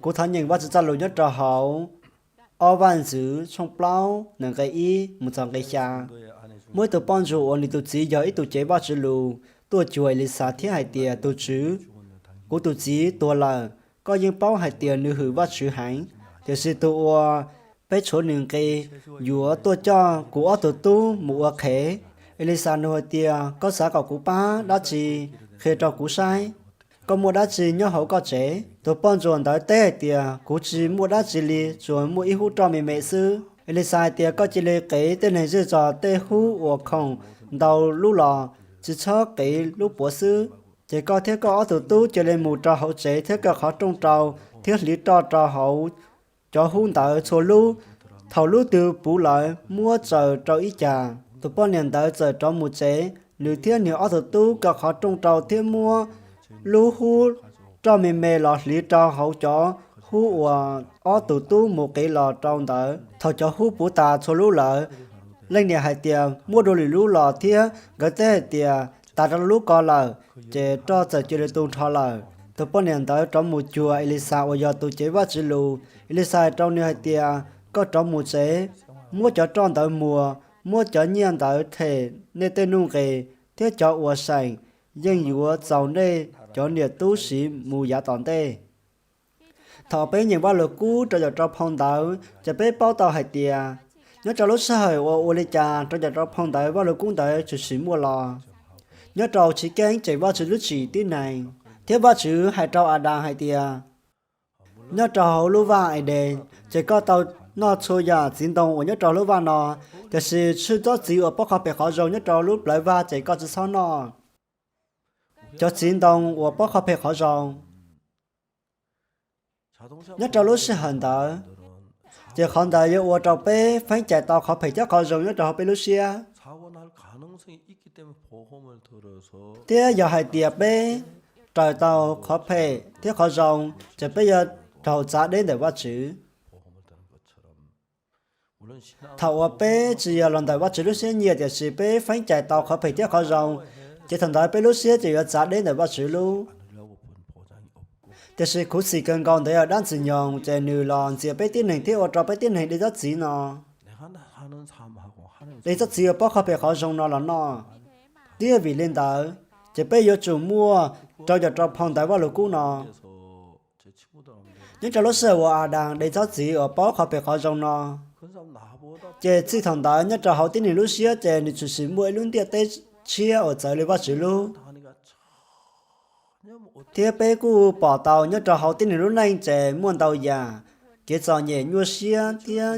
Kuv thov nyeem Vajtswv txoj lus nyob rau hauv Ob Vaj ntxwv tshooj plaub, nws nqe ib mus txog nqe xya. Muaj ib tug poj ntsuam uas nws tus txiv yog ib tug cev Vajtswv lus tuaj cuag Elixas thiab hais tias, Tus tswv, kuv tus txiv tuag lawm. Koj yeej paub hais tias nws hwm Vajtswv heev, tiam sis tus uas peb tshuav nws nqi yuav tuaj coj kuv ob tug tub mus ua qhev. Elixas nug hais tias, Koj xav kom kuv pab dab tsi? Qhia rau kuv saib. Koj muaj dab tsi nyob hauv koj tsev? Tus poj ntsuam ntawd teb hais tias, Kuv tsis muaj dab tsi li, tsuas muaj ib hub roj me me xwb. Elixas hais tias, Koj cia li qev tej neeg zej zog tej hub uas khoom ntau lub los, tsis txhob qev lub puav xwb. Ces koj thiab koj ob tug tub cia li mus rau hauv tsev thiab kaw qhov rooj rau, thiab hliv roj rau hauv cov hub ntawd txhua lub. Thaum lub twg puv lawm, muab tsaws rau ib cag. Tus poj niam ntawd txawm rov mus tsev, nws thiab nws ob tug tub kaw qhov rooj rau thiab muab lub hub roj me me los hliv rau hauv cov hub uas ob tug tub mus qev los rau ntawd. Thaum cov hub puv tas txhua lub lawm, leej niam hais tias, Muab dua lwm lub los thiab. Nkawd teb hais tias, Tas rau lub ko lawm. Ces roj txawm cia li tu nrho lawm. Tus poj niam ntawd rov mus cuag Elixas uas yog tus cev Vajtswv lus. Elixas hais rau nws hais tias, Koj rov mus tsev, muab cov roj ntawd muag, muab cov nyiaj ntawd them nej tej nuj nqis, thiab cov uas seem yeej yuav txaus nej cov niam tub siv mus yav tom ntej. Thaum peb nyeem Vajluskub rau caum rau phau ntawv, ces peb paub tau hais tias, nyob rau lub sij hawm uas ua li cas rau caum rau phau ntawv Vajluskub ntawd tshwm sim muaj los, nyob rau chiv keeb ces Vajtswv twb tsim tib neeg, thiab Vajtswv hais rau Adas hais tias, Nyob rau hauv lub vaj Edees, ces koj tau noj txhua yam txiv ntoo uas nyob rau lub vaj no, tiam sis txhua tsob txiv uas pab qhov phem qhov zoo nyob rau lub plawv vaj ces koj tsis txhob noj. Cov txiv ntoo uas pab qhov phem qhov zoo. Nyob rau lub sij hawm ntawd, ces qhov ntawd yuav ua rau peb feeb cais tau qhov phem thiab qhov zoo nyob rau hauv peb lub siab. Thiab yog hais tias peb raws tau qhov phem thiab qhov zoo, ces peb yuav raug txav deb ntawm Vajtswv. Thaum uas peb tsis yog los ntawm Vajtswv lub siab nyiam, tiam sis peb feeb cais tau qhov phem thiab qhov zoo, ces thaum ntawd peb lub siab ces yuav txav deb ntawm Vajtswv lub. Tiam sis khuv xim kawg nkaus ntawd yog dab Ntxwg Nyoog, ces nws los ntxias peb tib neeg thiab ua rau peb tib neeg de tsob txiv no, de tsob txiv uas pab qhov phem qhov zoo no los noj. Twb yog vim li ntawd, ces peb yuav tsum muaj rau caum rau phau ntawv Vajluskub no. Nyob rau lub sij hawm uas Adas de tsob txiv uas pab qhov phem qhov zoo no, ces txij thaum ntawd nyob rau hauv tib neeg lub siab ces nws tshwm sim muaj ib lub ntiaj teb tshiab uas txawv li Vajtswv lub. Thiab peb kuj pom tau nyob rau hauv tib neeg lub neej ces muaj ntau yam kev txom nyem nyuaj siab thiab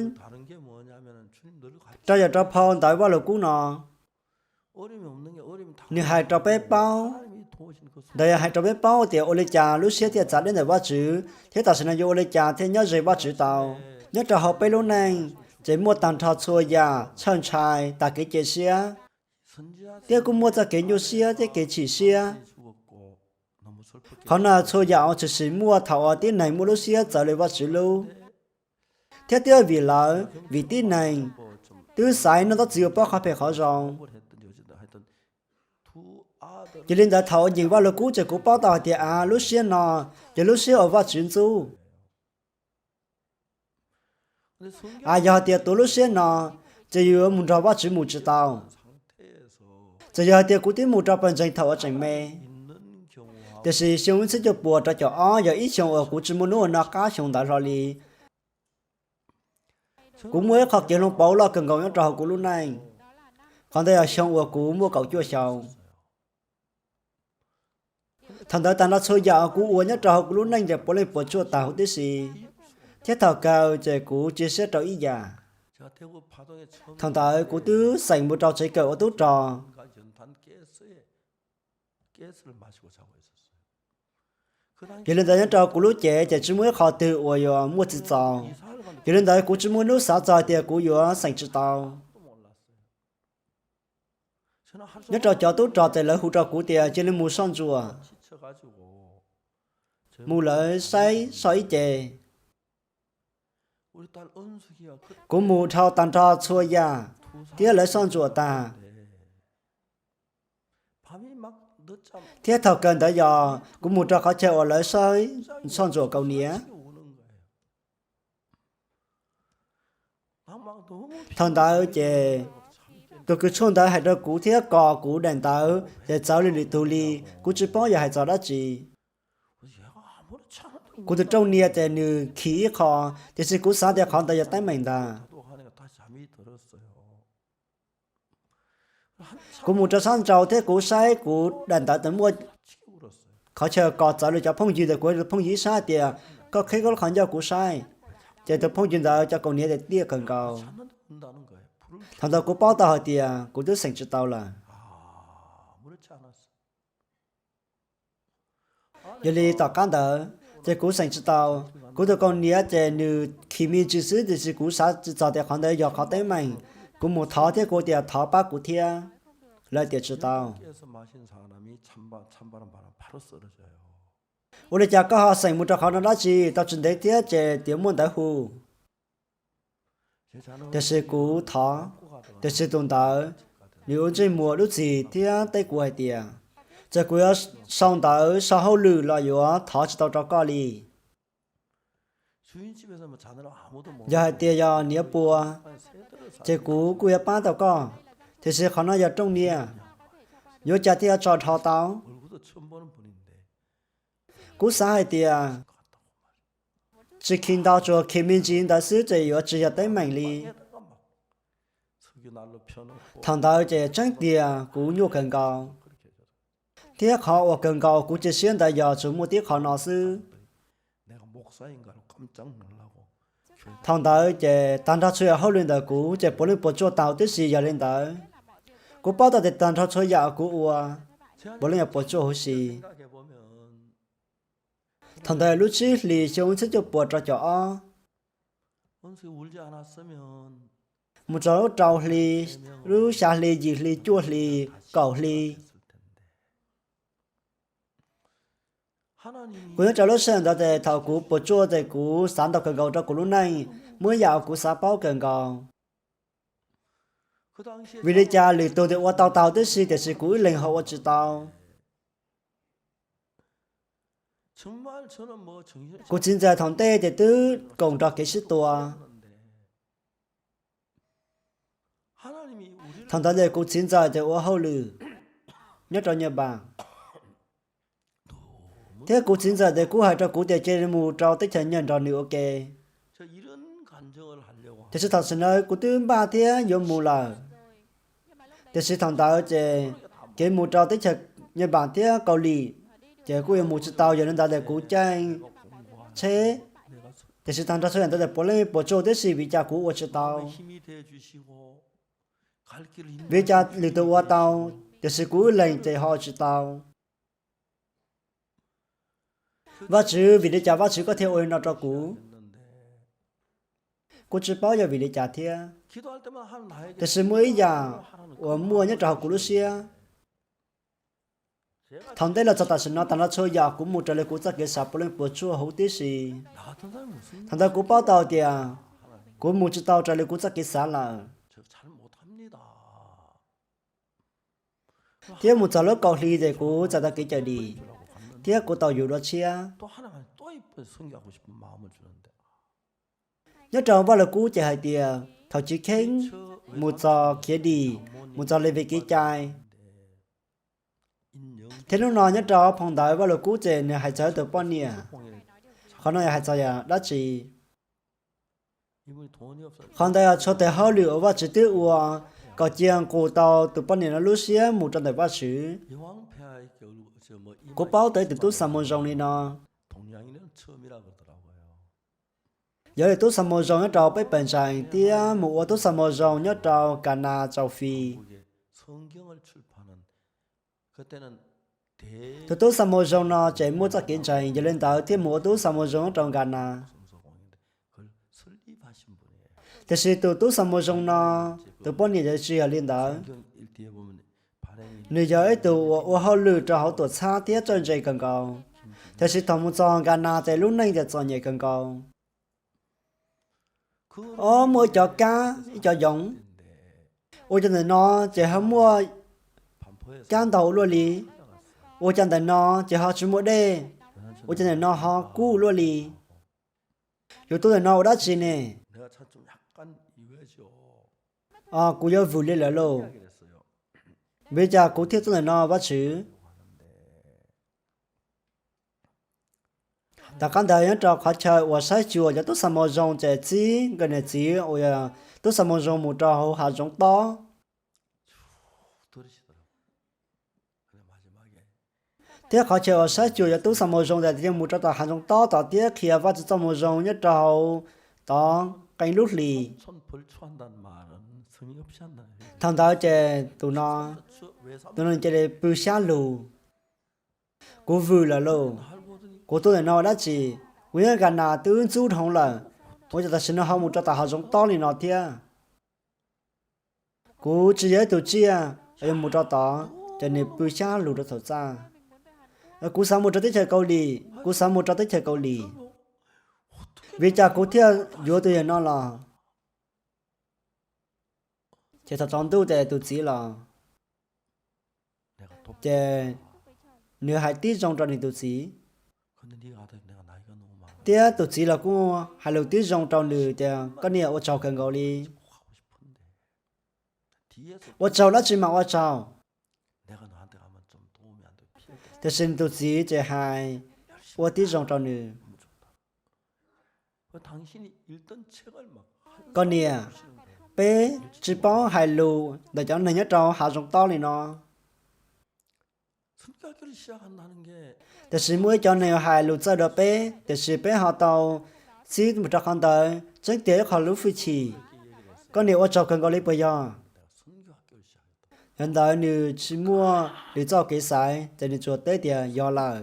rau caum rau phau ntawv Vajluskub no. Nws hais rau peb paub, ntawd yog hais rau peb paub tias ua li cas lub siab thiaj txav deb ntawm Vajtswv, thiab tam sim no yuav ua li cas thiaj nyob ze Vajtswv tau. Nyob rau hauv peb lub neej, ces muaj tag nrho txhua yam txhawj ntshai, tas kev cia siab, thiab kuj muaj txoj kev nyuaj siab thiab kev chim siab. Qhov no txhua yam uas tshwm sim muaj thaum uas tib neeg muaj lub siab txawv li Vajtswv lub. Thiab twb vim lawv, vim tib neeg twb xaiv noj tsob txiv uas pab qhov phem qhov zoo. Yog li ntawd thaum uas nyeem Vajluskub ces kuv paub tau hais tias av lub siab no yog lub siab uas Vajtswv ntxub. Av yog hais tias tuav lub siab no, ces yus yuav mus nrog Vajtswv mus tsis tau. Txawm yog hais tias kuv twb mus rau pawg ntseeg thaum uas tseem me, tiam sis xyoo ib txhiab cuaj puas rau caum ob yog ib xyoo uas kuv tsis muaj hnub uas noj qab xyoo ntawd hlo li. Kuv muaj ib qho kev hloov pauv loj kawg nkaus nyob rau hauv kuv lub neej. Qhov ntawd yog xyoo uas kuv muaj kaum cuaj xyoo. Thaum ntawd tag nrho txhua yam uas kuv ua nyob rau hauv kuv lub neej ces puav leej puas tsuaj tas huv tib si, thiab thaum kawg ces kuv cia siab rau ib yam. Thaum ntawd kuv twb xeem mus rau tsev kawm ua tub rog. Yog li ntawd nyob rau kuv lub cev ces tsis muaj ib qho twg uas yuav muaj tsis txaus. Yog li ntawd kuv tsis muaj hnub xav txog tias kuv yuav xeem tsis tau. Nyob rau cov tub rog ces lawv hu rau kuv tias cia li mus soj ntsuam, mus lawv saib soj ib ce. Kuv mus dhau tag nrho txhua yam, thiab lawv soj ntsuam tas. Thiab thaum kawg ntawd yog kuv mus rau qhov chaw uas lawv soj ntsuam kaus hniav. Thaum ntawd ces tus kws tshuaj ntawd hais rau kuv thiab kos kuv daim ntawv ces txawv li lwm tus li, kuv tsis paub yog hais txog dab tsi. Kuv tus rooj nias ces nws khi ib qho, tiam sis kuv xav tias qhov ntawd yog teeb meem ntag. Kuv mus rau sab nraud thiab kuv saib kuv daim ntawv tawm muaj qhov chaw kos txawv li cov phooj ywg ntawd, kuv hais tus phooj ywg ib sab tias, koj qhib koj lub qhov ncauj kuv saib. Ces tus phooj ywg ntawd cov kaus hniav tiaj kawg nkaus. Thaum ntawd kuv paub tau hais tias kuv twb xeem tsis tau lawm. Yog li tom qab ntawd ces kuv xeem tsis tau. Kuv tus kaus hniav ces nws khi me ntsis xwb, tiam sis kuv xav tsis txog tias qhov ntawd yog qhov teeb meem. Kuv mus thov thiab kuv tias thov pab kuv thiab, lawv tias tsis tau. Ua li cas koj ho xeem mus rau qhov no dab tsi? Tau tsis ntev thiab ces tias muaj ntawv hu. Tiam sis kuv thov, tiam sis tus ntawd nws ua ntsej muag dub txig thiab teb kuv hais tias, txawm kuv yuav sau ntawv sau hauj lwm los yuav thov tsis tau rau koj li. Yog hais tias yog niam pua, ces kuv kuj yuav pab tau koj, tiam sis qhov no yog rooj nias, yuav cas thiaj yuav tso dhau tau? Kuv xav hais tias tsis khi ntau, tsuas khi me ntsis ntawd xwb ces yuav tsis yog teeb meem li. Thaum ntawd ces tseeb tiag kuv nyuaj kawg nkaus, thiab qhov uas kawg nkaus kuv cia siab ntawd yog tsuas muaj tib qho no xwb. Thaum ntawd ces tag nrho txhua yam hauj lwm ntawm kuv ces puav leej puas tsuaj tau tib si. Yog li ntawd, kuv paub tau tias tag nrho txhua yam kuv ua puav leej yog puas tsuaj huv si. Thaum ntawd lub tsib hlis xyoo ib txhiab cuaj puas rau caum ob, mus rau lub rau hli, lub xya hli, yim hli, cuaj hli, kaum hli. Kuv nyob rau lub sij hawm ntawd ces thaum kuv puas tsuaj ces kuv xav ntau kawg nkaus rau kuv lub neej, muaj ib yam uas kuv xav paub kawg nkaus. Vim li cas lwm tus ua tau tau tib si tiam sis kuv ib leeg ho ua tsis tau? Kuv txiv ntxawm thaum ntej ces twb koom nrog kev sib tua. Thaum ntawd ces kuv txiv ntxawm ces ua hauj lwm nyob rau Nyaj Npas, thiab kuv txiv ntxawm ces kuj hais rau kuv tias cia li mus rau teb chaws Nyaj nrog nws ua ke. Tiam sis thaum sim ntawd kuv twb npaj thiab yuav mus lawm. Tiam sis thaum ntawd ces kev mus rau teb chaws Nyaj Npas thiab Kaus Lim ces kuj yuav mus tsis tau, yog li ntawd ces kuv caij tsheb. Tiam sis tag nrho txhua yam ntawd ces puav leej puas tsuaj tib si, vim li cas kuv ua tsis tau? Vim li cas lwm tus ua tau, tiam sis kuv ib leeg ces ho ua tsis tau? Vajtswv, vim li cas Vajtswv koj thiaj ua li no rau kuv? Kuv tsis paub yog vim li cas thiab, tiam sis muaj ib yam uas muaj nyob rau hauv kuv lub siab. Thaum ntej los txog tam sim no, tag nrho txhua yam kuv mus raws li kuv txoj kev xav puav leej puas tsuaj huv tib si. Thaum ntawd kuv paub tau tias kuv mus tsis tau raws li kuv txoj kev xav lawm. Thiab mus txog lub kaum hli ces kuv txais tau kev cawm dim, thiab kuv tau yug dua tshiab. Nyob rau Vaj Lug Kub ces hais tias thaum chiv kheeb mus txog khiav dim, mus txog Levis kev cai, thiab hnub no nyob rau phau ntawv Vaj Lug Kub ces nws hais txog tus poj niam. Qhov no yog hais txog yam dab tsi? Qhov ntawd yog txhua tes hauj lwm uas Vajtswv twb ua kom cia nqus tau tus poj niam no lub siab mus rau ntawm Vajtswv. Kuv paub tau ib tug tub xa moo zoo li no. Yog ib tug tub xa moo zoo nyob rau peb pawg ntseeg thiab mus ua tub xa moo zoo nyob rau Kas Nas Tsaus Fis. Tus tub xa moo zoo no ces muaj txoj kev ntseeg, yog li ntawd thiaj mus ua tub xa moo zoo nyob rau Kas Nas. Tiam sis tus tub xa moo zoo no, tus poj niam ces tsis yog li ntawd. Nws yog ib tug uas ua hauj lwm rau hauv tuam txhab thiab txawj ntse kawg nkaus, tiam sis thaum mus txog Kas Nas ces lub neej ces txom nyem kawg nkaus. Ob, muaj ib co kab, ib co yoov, ua cov ntawm no ces ho muaj kab ntau ua luaj li. Ua cas ntawm no ces ho tsis muaj dej? Ua cas ntawm no ho kub luaj li? Yus tuaj ntawm no ua dab tsi ne? Kuv yuav vwm li lawm lauj. Vim li cas kuv thiaj tuaj ntawm no Vajtswv? Tom qab ntawd nyob rau qhov chaw uas saib xyuas cov tub xa moo zoo ces txib nkawd niam txiv uas yog tub xa moo zoo mus rau hauv hav zoov tob. Thiab qhov chaw uas saib xyuas cov tub xa moo zoo ces yeej mus rau tom hav zoov tob tod thiab qhia Vajtswv txoj moo zoo nyob rau hauv tod qee lub hlis. Thaum ntawd ces tus no, tus no cia li pw xyab lug. Kuv vwm lawm lauj. Kuv tuaj ntawm no ua dab tsi? Kuv yeej kam nas twb ntxub dhau lawm, ua cas tam sim no ho mus rau tom hav zoov tob li no thiab? Kuv tsis yog ib tug tsiaj yuav mus rau tod. Ces nws pw xyab lug rau thaum txaj. Kuv xav mus rau teb chaws Kaus Lim, kuv xav mus rau teb chaws Kaus Lim. Vim li cas kuv thiaj yuav tus yawg no los? Ces thaum tsaus ntuj ces tus txiv los, ces nws hais tib zoo rau nws tus txiv. Thiab tus txiv los kuj hais lus tib zoo rau nws tias, koj niam, ua tsaug kawg nkaus li. Ua tsaug dab tsi mas ua tsaug? Tiam sis nws tus txiv ces hais ua tib zoo rau nws, koj niam, peb tsis paub hais lus ntawm cov neeg nyob rau hav zoov tob li no. Tiam sis muaj ib cov neeg hais lus txawj dua peb, tiam sis peb ho tau txib mus rau qhov ntawd, tseeb tiag ib qho lub hwj chim. Koj niam, ua tsaug kawg nkaus li puas yog? Yog li ntawd nws tsis muaj nws txoj kev xaiv, ces nws tsuas teb tias yog lawm.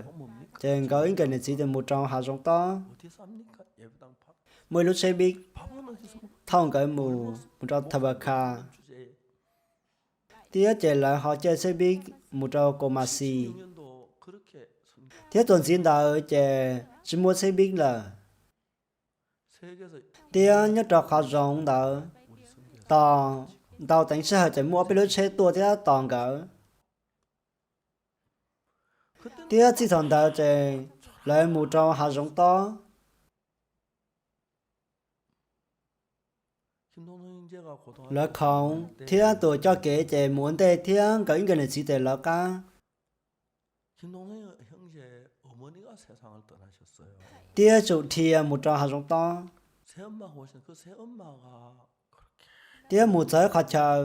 Ces nkawd ib nkawm niam txiv ces mus rau hav zoov tob. Muaj ib lub tsheb vij thauj nkawd mus, mus rau Tha Vas Kha. Thiab ces lawv ho caij tsheb vij mus rau Kaus Mas Xis. Thiab txuas ntxiv ntawd ces tsis muaj tsheb vij lawm. Thiab nyob rau qhov zoov ntawd, tos ntau teev sij hawm ces muaj ob peb lub tsheb tuaj thiab tos nkawd. Thiab txij thaum ntawd ces lawv mus rau hav zoov tob. Lawv khoov thiab tus coj kev ces mus ua ntej thiab nkawd ib nkawm niam txiv ces lawv qab. Thiab tsum dhia mus rau hav zoov tob. Thiab mus txog qhov chaw,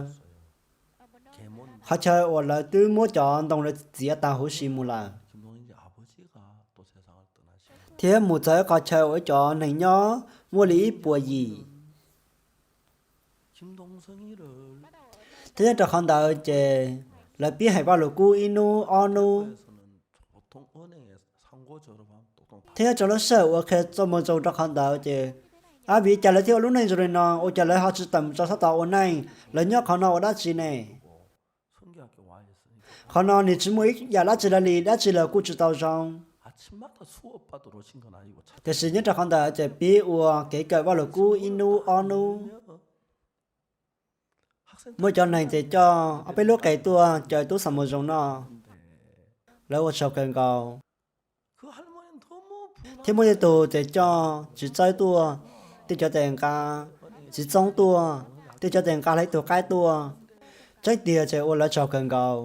qhov chaw uas lawv twb muab cov ntoo lawv txiav tas huv si mus lawm. Thiab mus txog qhov chaw uas ib cov neeg nyob muaj li ib puas yim. Thiab nyob rau qhov ntawd ces lawv pib hais Vaj Lug Kub ib hnub ob hnub. Thiab rau lub sij hawm uas qhia txoj moo zoo rau qhov ntawd ces, ab, vim li cas lawv thiaj ua lub neej zoo li no? Ua cas lawv ho tsis tawm mus rau sab tod ua neej? Lawv nyob qhov no ua dab tsi ne? Qhov no nws tsis muaj ib yam dab tsi lawm li, dab tsi los kuj tsis tau zoo. Tiam sis nyob rau qhov ntawd ces pib ua kev kawm Vaj Lug Kub ib hnub ob hnub. Muaj cov neeg ces coj ob peb lub qe tuaj caw tub xa moo zoo noj, lawv ua tsaug kawg nkaus. Thiab muaj tej tug ces coj txiv txawb tuaj, tej cov ces nqa txiv txoob tuaj, tej cov ces nqa ib tug qaib tuaj. Tseeb tiag ces ua lawv tsaug kawg nkaus.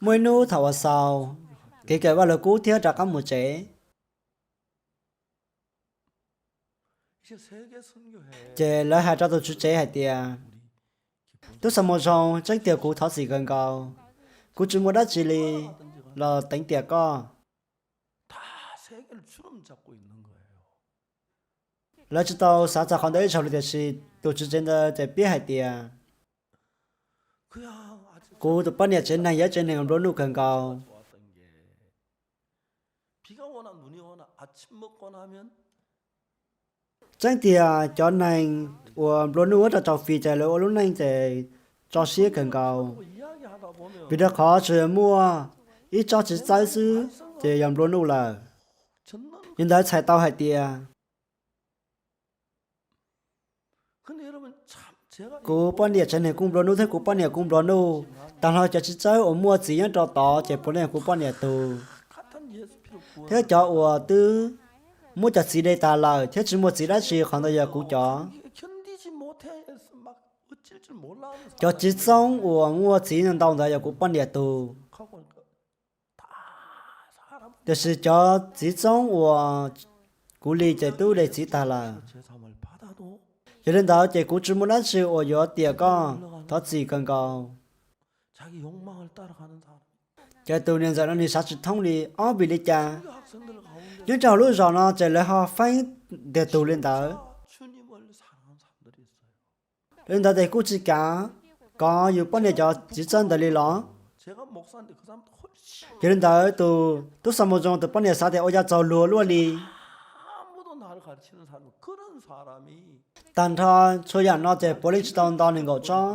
Muaj ib hnub thaum uas xaus kev kawm Vaj Lug Kub thiab rov qab mus tsev, ces lawv hais rau tus tswv tsev hais tias, tub xa moo zoo, tseeb tiag kuv thov txim kawg nkaus, kuv tsis muaj dab tsi li los teev tiam koj. Lawv tsis tau xav txog qhov ntawd ib zaug li, tiam sis tus tswv tsev ntawd ces pib hais tias, kuv tus poj niam tsev neeg yog tsev neeg uas nplua nuj kawg nkaus. Tseeb tiag cov neeg uas nplua nuj ua rau tsaus fis ces lawv ua lub neej ces tso siab kawg nkaus, vim rau qhov tsuas yog muaj ib tsob txiv txawb xwb ces yog nplua nuj lawm. Yog li ntawd txhais tau hais tias, Kuv poj niam tsev neeg kuj nplua nuj thiab kuv poj niam kuj nplua nuj. Tag nrho cov txiv txawb uas muaj txiv nyob rau tod ces puav leej yog kuv poj niam tug, thiab cov uas twb muab cov txiv de tas lawm thiab tsis muaj txiv dab tsi qhov ntawd yog kuv cov. Cov txiv txoob uas muaj txiv ntau ntawd yog kuv poj niam tug. Tiam sis cov txiv txoob uas kuv li ces twb de txiv tag lawm. Yog li ntawd ces kuv tsis muaj dab tsi uas yuav tias koj thov txim kawg nkaus. Ces tus niam ntxawm no nws xav tsis thoob li, ob vim li cas nyob rau hauv lub zos no ces lawv ho feeb tiag tug li ntawd. Li ntawd ces kuj tsis kav kom yus poj niam cov txiv txawb ntawd li los. Yog li ntawd tus tub xa mus zoo tus poj niam xav tias ua cas txaus luag luaj li. Tag nrho txhua yam no ces puav leej tsis tau nto nees nkaum tsob.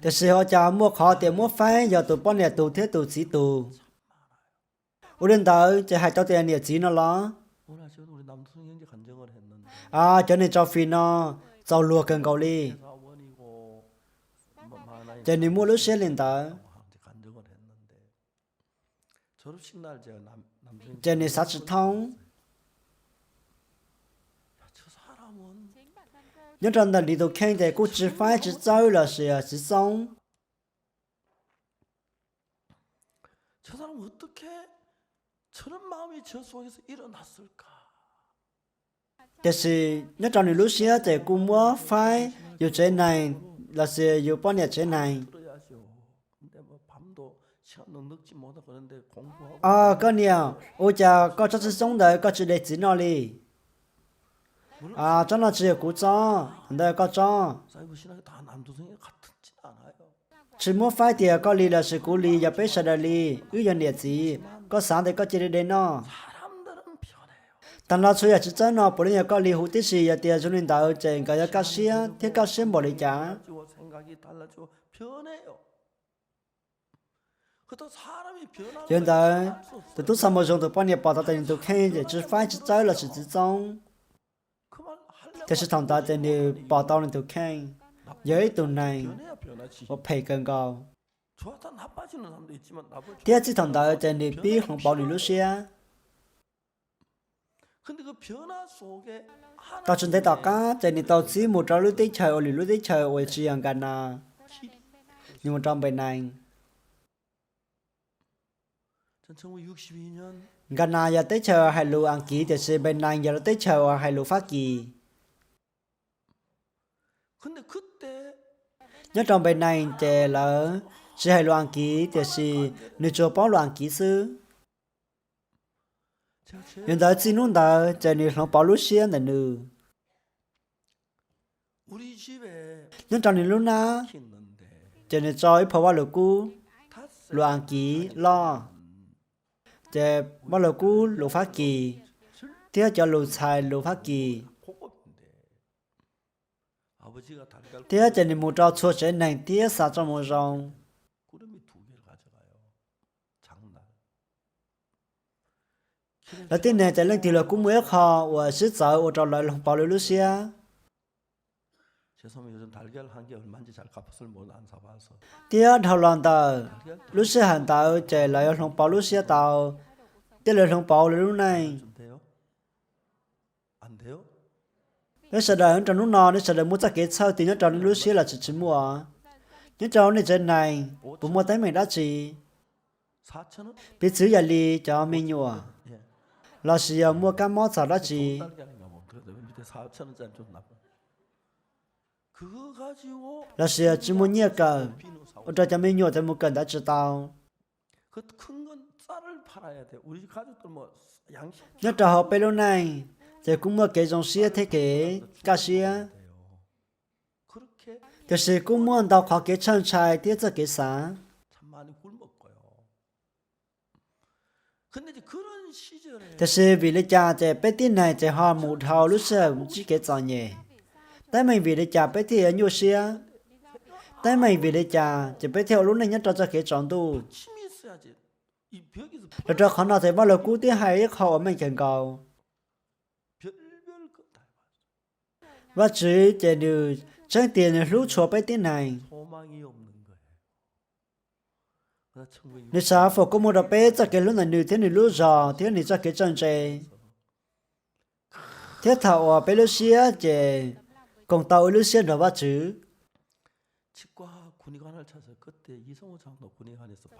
Tiam sis ua cas muaj qhov tias muab feeb yog tus poj niam tug thiab tus txiv tug. Ua li ntawd ces hais tau tias niam txiv no los, cov neeg tso fim no txaus luag kawg nkaus li. Ces nws muaj lub siab li ntawd. Ces nws xav tsis thoob. Nyob rau ntawm nws tus kheej ces kuj tsis faib tsis txawb los sis tsis txoob. Tiam sis nyob rau nws lub siab ces kuj muab faib yus tsev neeg los sis yus poj niam tsev neeg. Koj niam, ua cas koj tsob txiv txoob ntawd koj tsis de txiv noj li? Tsob no tsis yog kuv tsob, ntawd koj tsob. Tsis muab faib tias koj li los sis kuv li, yog peb sawv daws li, wb yog niam txiv, koj xav ntawd koj cia li de noj. Tag nrho txhua yam txiv txawb no puav leej yog koj li huv tib si, yog tias zoo li ntawd ces nkawd yuav kaj siab thiab kaj siab npaum li cas? Yog li ntawd, tus tub xa mus zoo tus poj niam pom tau tias nws tus kheej ces tsis faib tsis txawb los sis txiv txoob. Tiam sis thaum ntawd ces nws pom tau nws tus kheej yog ib tug neeg uas phem kawg nkaus. Thiab txij thaum ntawd ces nws pib hloov pauv nws lub siab. Tau tsis ntev tom qab ces nws tau txib mus rau lub teb chaws uas lwm lub teb chaws uas tsis yog Nkas Nas, nws mus rau Npes Nees. Nkas Nas yog teb chaws hais lus Askiv tiam sis Npes Nees yog lub teb chaws uas hais lus Fab Kis. Nyob rau Npes Nees ces lawv tsis hais lus Askiv tiam sis nws tsuas paub lus Askiv xwb. Yog li ntawd txij hnub ntawd ces nws hloov pauv lub siab ntawm nws. Nyob rau nws lub hnab ces nws tso ib phau Vaj Lug Kub lus Askiv loj, ces Vaj Lug Kub lus Fab Kis, thiab cov lus txhais lus Fab Kis. Thiab ces nws mus rau txhua tsev neeg thiab xa tso mus zoo. Lawv tib neeg ces leej twg los kuj muaj ib qho uas sib txawv ua rau lawv hloov pauv lawv lub siab. Thiab dhau los ntawm lub sij hawm ntawd ces lawv yuav hloov pauv lub siab tau, thiab lawv hloov pauv lawv lub neej. Nej sawv daws nyob rau hnub no, nej sawv daws muaj txoj kev txhawj twg nyob rau nej lub siab los tsis tsis muaj? Nyob rau nej tsev neeg puas muaj teeb meem dab tsi? Piv txwv yam li cov me nyuam, los sis yog muaj kab mob txog dab tsi, los sis yog tsis muaj nyiaj kawm, ua rau cov me nyuam txawm mus kawm ntawv tsis tau. Nyob rau hauv peb lub neej, ces kuj muaj kev zoo siab thiab kev kaj siab. Tiam sis kuj muaj ntau qhov kev tshaj ntshai thiab txoj kev xav. Tiam sis vim li cas ces peb tib neeg ces ho mus dhau lub sij hawm ntsib kev txom nyem? Teeb meem vim li cas peb thiaj yuav nyuaj siab? Teeb meem vim li cas ces peb thiaj ua lub neej nyob rau txoj kev tsaus ntuj? Los rau qhov no ces Vaj Lug Kub twb hais ib qho uas meej kawg nkaus. Vajtswv ces nws tseeb tiag nws hlub tshua peb tib neeg. Nws xav foom koob hmoov rau peb txoj kev hlub ntawm nws thiab nws lub zog thiab nws txoj kev txawj ntse. Thiab thaum uas peb lub siab ces koom tau ib lub siab nrog Vajtswv,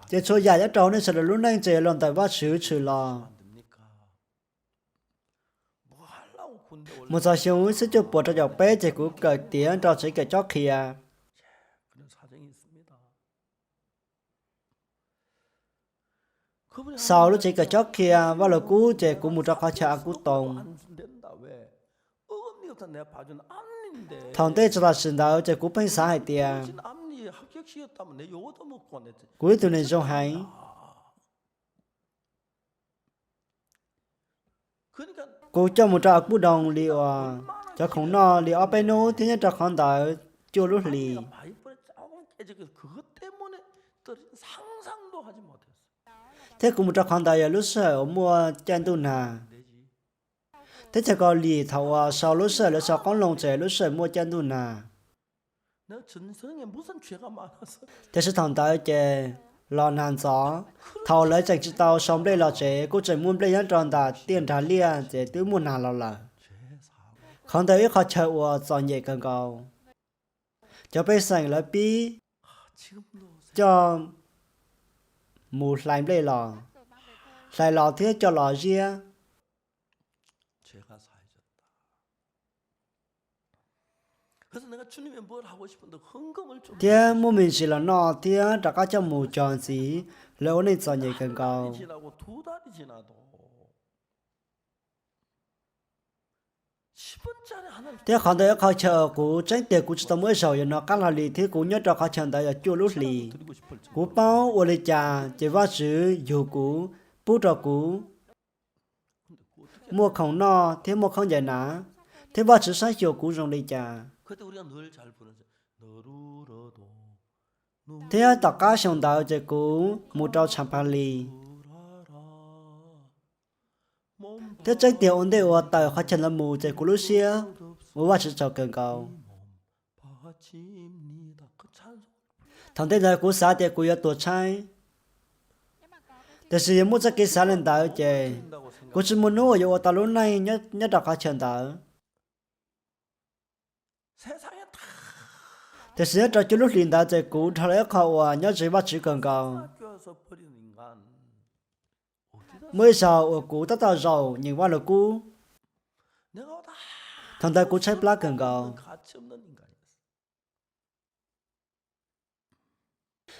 ces txhua yam nyob rau nej sawv daws lub neej ces los ntawm Vajtswv tshwm los. Mus txog xyoo ib txhiab cuaj puas rau caum peb ces kuv kawm tiav rau tsev kawm cob qhia. Xaus lub tsev kawm cob qhia Vaj Lug Kub ces kuv mus rau qhov chaw A Kub Too. Thaum ntej txog tam sim ntawd ces kuv pheej xav hais tias kuv ib tug neeg zoo heev. Kuv coj mus rau A Kub Too li uas cov khoom noj li ob peb hnub thiab nyob rau qhov ntawd cuaj lub hlis. Thiab kuv mus rau qhov ntawd yog lub sij hawm uas muaj caij ntuj nag. Teb chaws Kaus Lim thaum uas sau lub sij hawm lawv sau qoob loo ces lub sij hawm muaj caij ntuj nag. Tiam sis thaum ntawd ces los nag ntxov, thaum lawv tseem tsis tau sau nplej los tsev kuj tseem muaj nplej nyob rau ntawm tiaj nrag liaj ces twb muaj nag los lawm. Qhov ntawd ib qho chaw uas txom nyem kawg nkaus. Cov pej xeem lawv pib coj mus hlais nplej los, hlais los thiab coj los ziab. Thiab muaj me ntsis los noj thiab rov qab coj mus cog ntxiv, lawv ua neej txom nyem kawg nkaus. Thiab qhov ntawd ib qho chaw kuv tseeb tiag kuv tsis tau muaj ib zaug yuav hnov qab hlo li thiab kuv nyob rau qhov chaw ntawd yog cuaj lub hlis. Kuv paub ua li cas ces Vajtswv yug kuv, pub rau kuv muaj khoom noj thiab muaj khaub ncaws hnav, thiab Vajtswv saib xyuas kuv zoo li cas. Thiab tom qab xyoo ntawd ces kuv mus rau Tshav Pha Lis. Thiab tseeb tiag ua ntej uas tawm qhov chaw ntawd mus ces kuv lub siab ua Vajtswv tsaug kawg nkaus. Thaum ntej ntawd kuv xav tias kuv yuav tuag tshaib. Tiam sis yog muaj txoj kev xav li ntawd ces kuv tsis muaj hnub uas yuav ua tau lub neej nyob rau qhov chaw ntawd. Tiam sis nyob rau cuaj lub hlis ntawd ces kuv dhau los ib qho uas nyob ze Vajtswv kawg nkaus. Muaj ib zaug uas kuv tab tom zaum nyeem Vaj Lug Kub, thaum ntawd kuv tshaib plab kawg nkaus.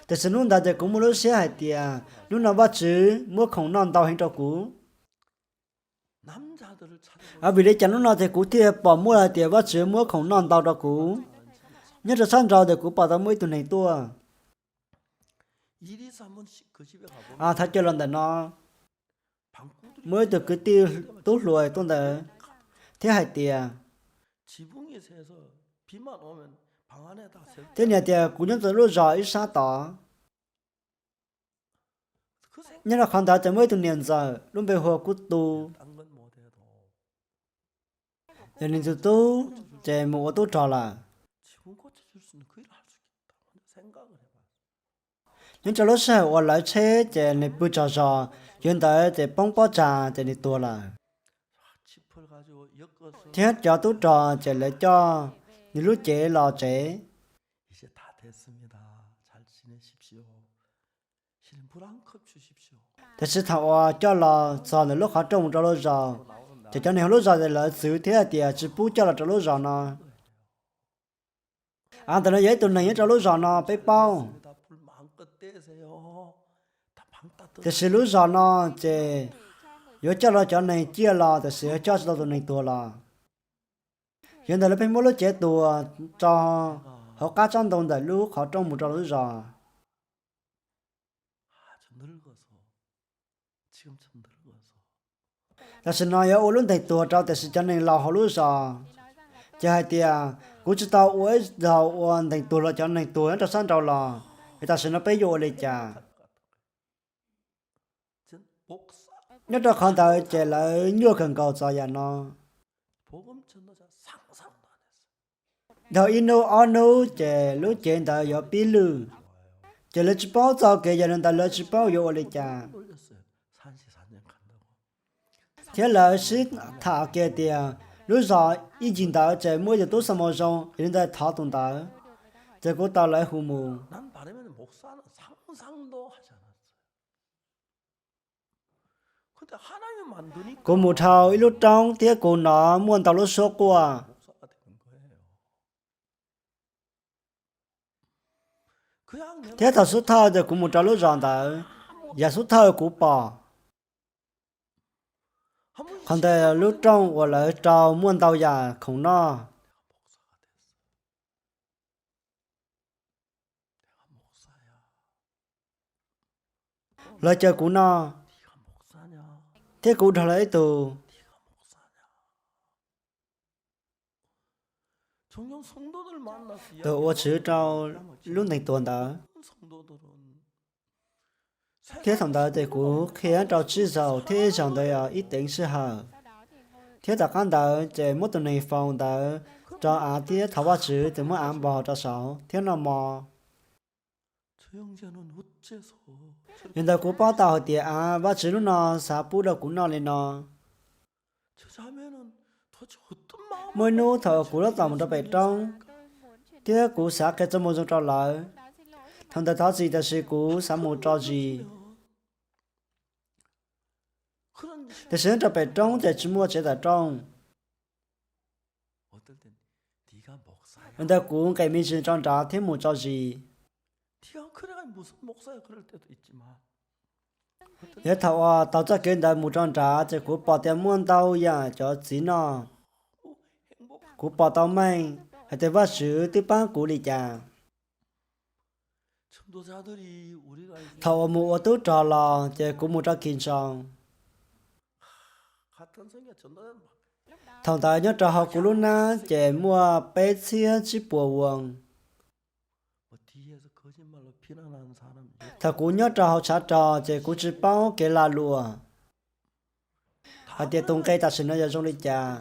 Tiam sis hnub ntawd ces kuv muaj lub siab hais tias hnub no Vajtswv muab khoom noj ntau heev rau kuv. Vim li cas hnub no ces kuv thiaj pom muaj hais tias Vajtswv muab khoom noj ntau rau kuv? Nyob rau sab nraud ces kuv pom tau muaj ib tug neeg tuaj. Thov caw los ntawm no, muaj ib tug kwv tij tub hluas tuaj ntawd thiab hais tias, thiab nws tias kuv nyob ntawm lub zos ib sab tod. Nyob rau qhov ntawd ces muaj ib tug niam ntxawm lub npe hu ua Kub Tu. Yog nws tus tub ces mus ua tub rog lawm. Nyob rau lub sij hawm uas lawv tsheb ces nws pw tsaug zog, yuav ntawd ces poob pob tsav ces nws tuag lawm. Thiab cov tub rog ces lawv coj nws lub cev los tsev. Tiam sis thaum uas coj los txog ntawm lub qhov rooj mus rau lub zos, ces cov neeg hauv lub zos ces lawv txwv thiab hais tias tsis pub coj los rau lub zos no. Av, ntawm no yog ib tug neeg nyob rau lub zos no peb paub. Tiam sis lub zos no ces yuav coj los cov neeg ciaj los tiam sis yuav coj tsis tau tus neeg tuag los. Yog ntawd lawv pheej muab lub cev tuag rau hauv qab tsob ntoo ntawm lub qhov rooj mus rau lub zos. Tam sim no yuav ua lub ntees tuag rau tiam sis cov neeg laus hauv lub zos ces hais tias kuv tsis tau ua ib zaug ua ntees tuag los cov neeg tuag nyob rau sab nraud los, es tam sim no peb yuav ua li cas? Nyob rau qhov ntawd ces lawv nyuaj kawg nkaus txog yam no. Dhau ib hnub ob hnub ces lub cev ntawd yuav pib lwj, ces lawv tsis paub txoj kev, yog li ntawd lawv tsis paub yuav ua li cas. Thiab lawv sib tham kiag tias lub zos ib ncig ntawd ces muaj ib tug tub xa moo zoo, yog li ntawd thov tus ntawd. Ces kuv tau lawv hu mus. Kuv mus dhau ib lub roob thiab kuv hnov muaj ntau lub suab quaj. Thiab thaum xub thawj ces kuv mus rau lub zos ntawd, yam xub thawj kuv pom, qhov ntawd lub rooj uas lawv rau muaj ntau yam khoom noj. Lawv caw kuv noj, thiab kuv dhau lawv ib tug. Tus ua tswv rau lub ntees tuag ntawd. Thiab thaum ntawd ces kuv qhia rau tsib zaug, thiab ib zaug ntawd yog ib teev sij hawm. Thiab tom qab ntawd ces muab tus neeg faus ntawd rau av thiab thov Vajtswv ces muab av npog rau saud thiab noj mov. Yog ntawd kuv paub tau hais tias av Vajtswv hnub no xav pub rau kuv noj li no. Muaj ib hnub thaum kuv tab tom mus rau pem roob, thiab kuv xav qhia txoj moo zoo rau lawv. Thaum ntawd thov txim tiam sis kuv xav mus tso zis. Tiam sis nyob rau pem roob ces tsis muaj tsev tawm rooj. Ntawd kuv nqes me ntsis rau nrad thiab mus tso zis. Yog thaum uas taug txoj kev ntawd mus rau nrad ces kuv pom tias muaj ntau yam cov txiv noj. Kuv pom tau meej hais tias Vajtswv twb pab kuv li cas. Thaum uas mus ua tub rog los ces kuv mus rau Kis Ntsoos. Thaum ntawd nyob rau hauv kuv lub hnab ces muaj peb txhiab tsib puas vuas. Thaum kuv nyob rau hauv tshav rog ces kuv tsis paub kev lag luam hais tias tus nqe tam sim no yog zoo li cas.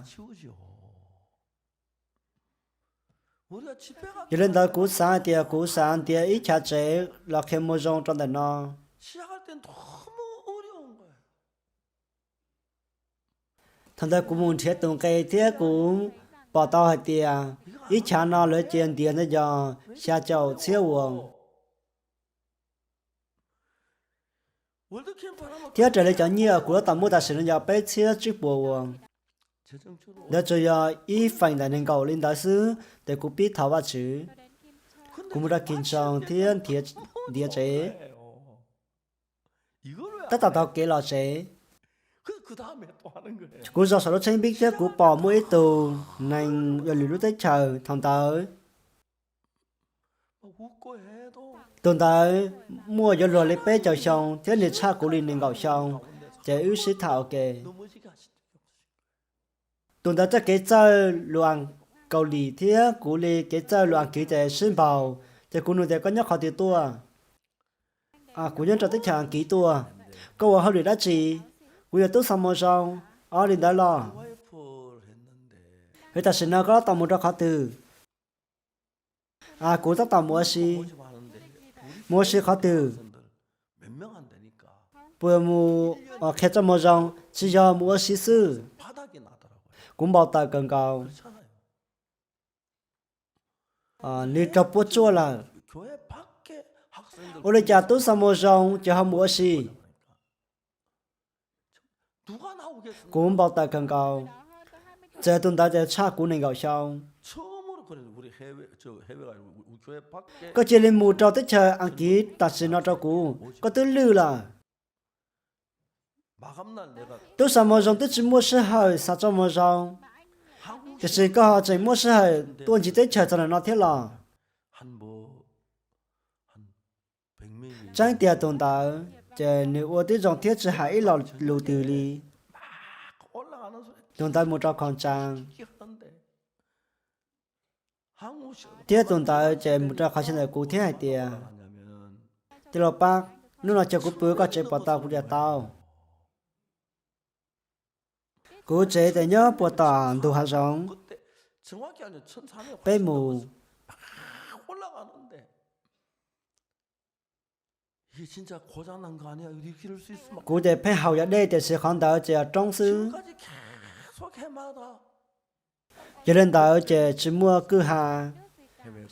Yog li ntawd kuv xav hais tias kuv xav ntiav ib chav tsev los qhia moo zoo rau ntawm no. Thaum ntawd kuv mus nrhiav tus nqe thiab kuv pom tau hais tias ib chav no lawv cia ntiav ntawd yog xya caum txhiab vuas. Thiab raws li cov nyiaj kuv tab tom muaj tam sim no yog peb txhiab tsib puas vuas. Ntawd tsuas yog ib feem ntawm nees nkaum li ntawd xwb, ces kuv pib thov Vajtswv. Kuv mus rau Kis Ntsoos thiab ntiav tsev. Tab tom taug kev los tsev, kuv zaum saum lub tsheb npib thiab kuv pom muaj ib tug neeg yuav lwm lub teb chaws thaum ntawd. Tus ntawd muaj yuav luag li peb caug xyoo thiab nws tshaj kuv li nees nkaum xyoo, ces wb sib tham ua ke. Tus ntawd txoj kev txawj lus Kaus Lim thiab kuv li kev txawj lus Askiv ces sib npaug, ces kuv nug tias koj nyob qhov twg tuaj? Kuv nyob rau teb chaws Askiv tuaj. Koj ua hauj lwm dab tsi? Kuv yog tub xa moo zoo. Os, li ntawd los? Tam sim no koj tab tom mus rau qhov twg? Kuv tab tom mus ua si. Mus ua si qhov twg? Puas mus qhia txoj moo zoo? Tsis yog, mus ua si xwb. Kuv npau taws kawg nkaus. Nws raug puas tsuaj lawm. Ua li cas tub xa moo zoo ces ho mus ua si? Kuv npau taws kawg nkaus. Txawm tus ntawd ces tshaj kuv nees nkaum xyoo. Koj cia li mus rau teb chaws Askiv tam sim no rau kuv, koj twb lwj lawm. Tub xa moo zoo twb tsis muaj sij hawm xa txoj moo zoo, tiam sis koj ho tseem muaj sij hawm tuaj ncig teb chaws txog ntawm no thiab los? Tseeb tiag tus ntawd ces nws ua tib zoo thiab tsis hais ib lo lus twg li. Tus ntawd mus rau qhov tsaa, thiab tus ntawd ces mus rau qhov chaw ntawm kuv thiab hais tias, tij laug Pab, hnub no cia kuv pw koj tsev puas tau? Kuv tsev ces nyob puag tom ntug hav zoov. Peb mus. Kuv ces pheej haus cov dej tiam sis qhov ntawd ces yog roob xwb. Yog li ntawd ces tsis muaj kwj ha,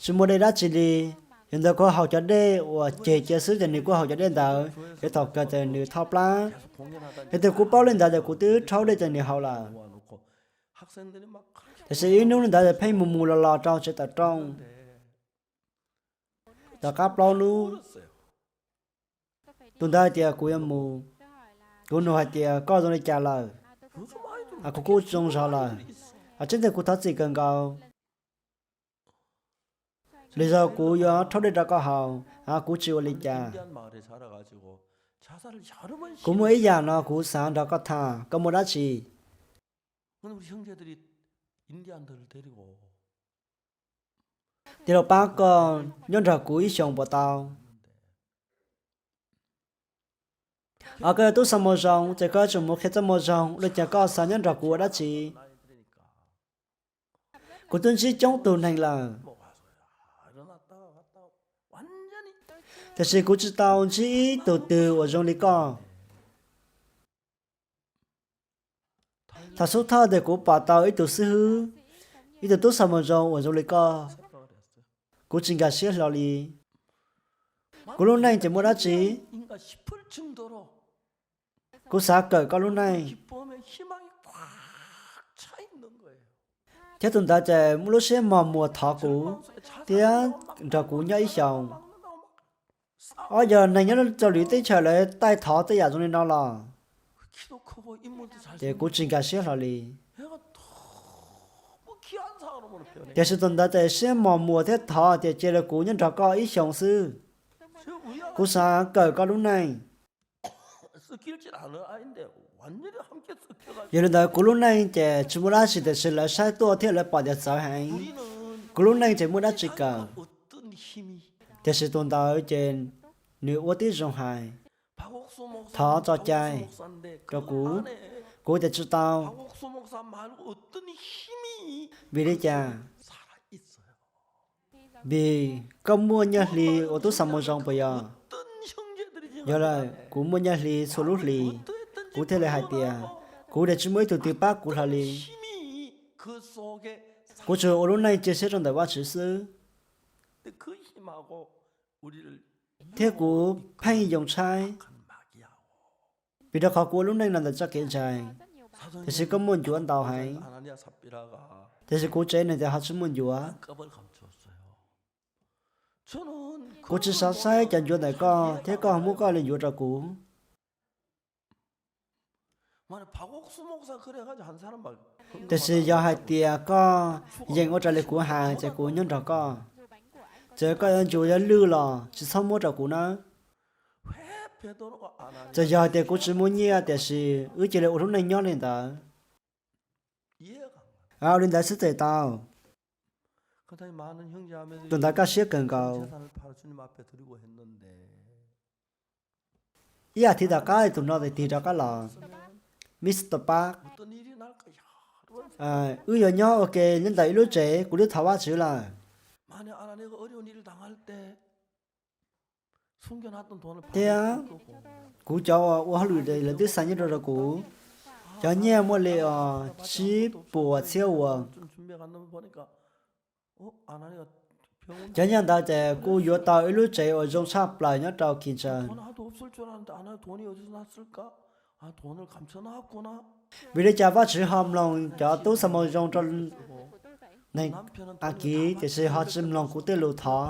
tsis muaj dej dab tsi li. Yog ntawd kuv haus cov dej uas ceg cia xwb ces nws kuj haus cov dej ntawd, ces thaum kawg ces nws thoj plab. Yog tias kuv paub li ntawd ces kuv twb rhaub dej ces nws haus lawm. Tiam sis ib hnub li ntawd ces pheej mus mus los los rau tsev tawm rooj. Tom qab plaub hnub, tus ntawd hais tias kuv yuav mus. Kuv nug hais tias koj zoo li cas lawm? Kuv kuj zoo zog lawm. Tseeb tiag kuv thov txim kawg nkaus. Lwm zaus kuv yuav rhaub dej rau koj haus, kuv tsis ua li cas. Kuv muaj ib yam no kuv xav nrog koj tham, koj muaj dab tsi? Tij laug Pab, koj nyob nrog kuv ib xyoos puas tau? Koj yog tub xa moo zoo ces koj yuav tsum mus qhia txoj moo zoo, ua li cas koj xav nyob nrog kuv ua dab tsi? Kuv twb ntsib coob tug neeg lawm, tiam sis kuv tsis tau ntsib ib tug twg uas zoo li koj. Thaum xub thawj ces kuv pom tau ib tug xib hwb, ib tug tub xa moo zoo uas zoo li koj. Kuv tsis nkag siab hlo li. Kuv lub neej ces muaj dab tsi? Kuv xav kawm koj lub neej. Thiab tus ntawd ces muaj lub siab mos muas thov kuv thiab nrog kuv nyob ib xyoos. Ob yog neeg nyob rau lwm teb chaws lawv taij thov tej yam zoo li no los, ces kuv tsis nkag siab hlo li. Tiam sis tus ntawd ces siab mos muas thiab thov tias cia li kuv nyob nrog koj ib xyoos xwb. Kuv xav kawm koj lub neej. Yog li ntawd kuv lub neej ces tsis muaj dab tsi tiam sis lawv saib tuaj thiab lawv pom tias txawv heev. Kuv lub neej ces muaj dab tsi kawm. Tiam sis tus ntawd ces nws ua tib zoo hais, thov txoj cai rau kuv. Kuv tias tsis tau. Vim li cas? Vim koj muaj nyiaj hli ua tub xa moo zoo puas yog? Yog lawm, kuv muaj nyiaj hli txhua lub hlis, kuv thiaj li hais tias kuv ces tsis muaj ib tug twg pab kuv hlo li. Kuv tsuas ua lub neej cia siab rau ntawm Vajtswv xwb. Thiab kuv pheej yoo tshaib, vim rau qhov kuv ua lub neej los ntawm txoj kev ntseeg. Tiam sis koj muaj ncuav ntau heev. Tiam sis kuv tsev neeg ces ho tsis muaj ncuav. Kuv tsis xav saib cov ncuav ntawm koj thiab koj ho muab koj li ncuav rau kuv. Tiam sis yog hais tias koj yeem ua raws li kuv hais ces kuv nyob nrog koj. Txawm koj yuav ncuav yuav lwj los tsis txhob muab rau kuv nawb. Txawm yog hais tias kuv tsis muaj nyiaj tiam sis wb cia li ua lub neej nyob li ntawd. Ua li ntawd xwb txawm tau. Tus ntawd kaj siab kawg nkaus. Ib yam thiv tom qab tus no tig rov qab los, Mr. Park, wb yuav nyob ua ke nyob ntawm ib lub tsev, kuv twb thov Vajtswv lawm. Thiab kuv cov uas ua hauj lwm lawv twb xa nyiaj rau rau kuv, cov nyiaj muaj li os tsib puas txhiab uas. Cov nyiaj ntawd ces kuj yuav tau ib lub tsev uas zoo tshaj plaws nyob rau Kis Ntsaws. Vim li cas Vajtswv ho mloog cov tub xa moo zoo rau neeg Akiv tiam sis ho tsis mloog kuv tej lus thov?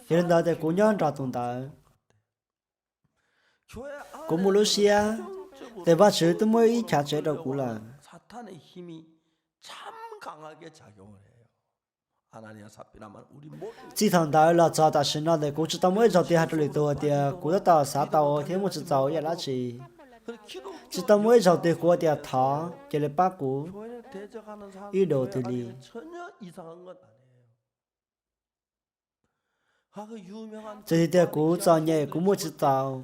Yog li ntawd ces kuv nyob nrog tus ntawd. Kuv muaj lub siab tias Vajtswv twb muab ib chav tsev rau kuv lawm. Txij thaum ntawd los txog tam sim no ces kuv tsis tau muaj ib zaug twg hais rau lwm tus hais tias kuv tab tom xav tau thiab muaj tsis txaus ib yam dab tsi. Tsis tau muaj ib zaug twg kuv hais tias thov cia li pab kuv ib daus twg li. Txawm tias kuv txom nyem kuv muaj tsis txaus,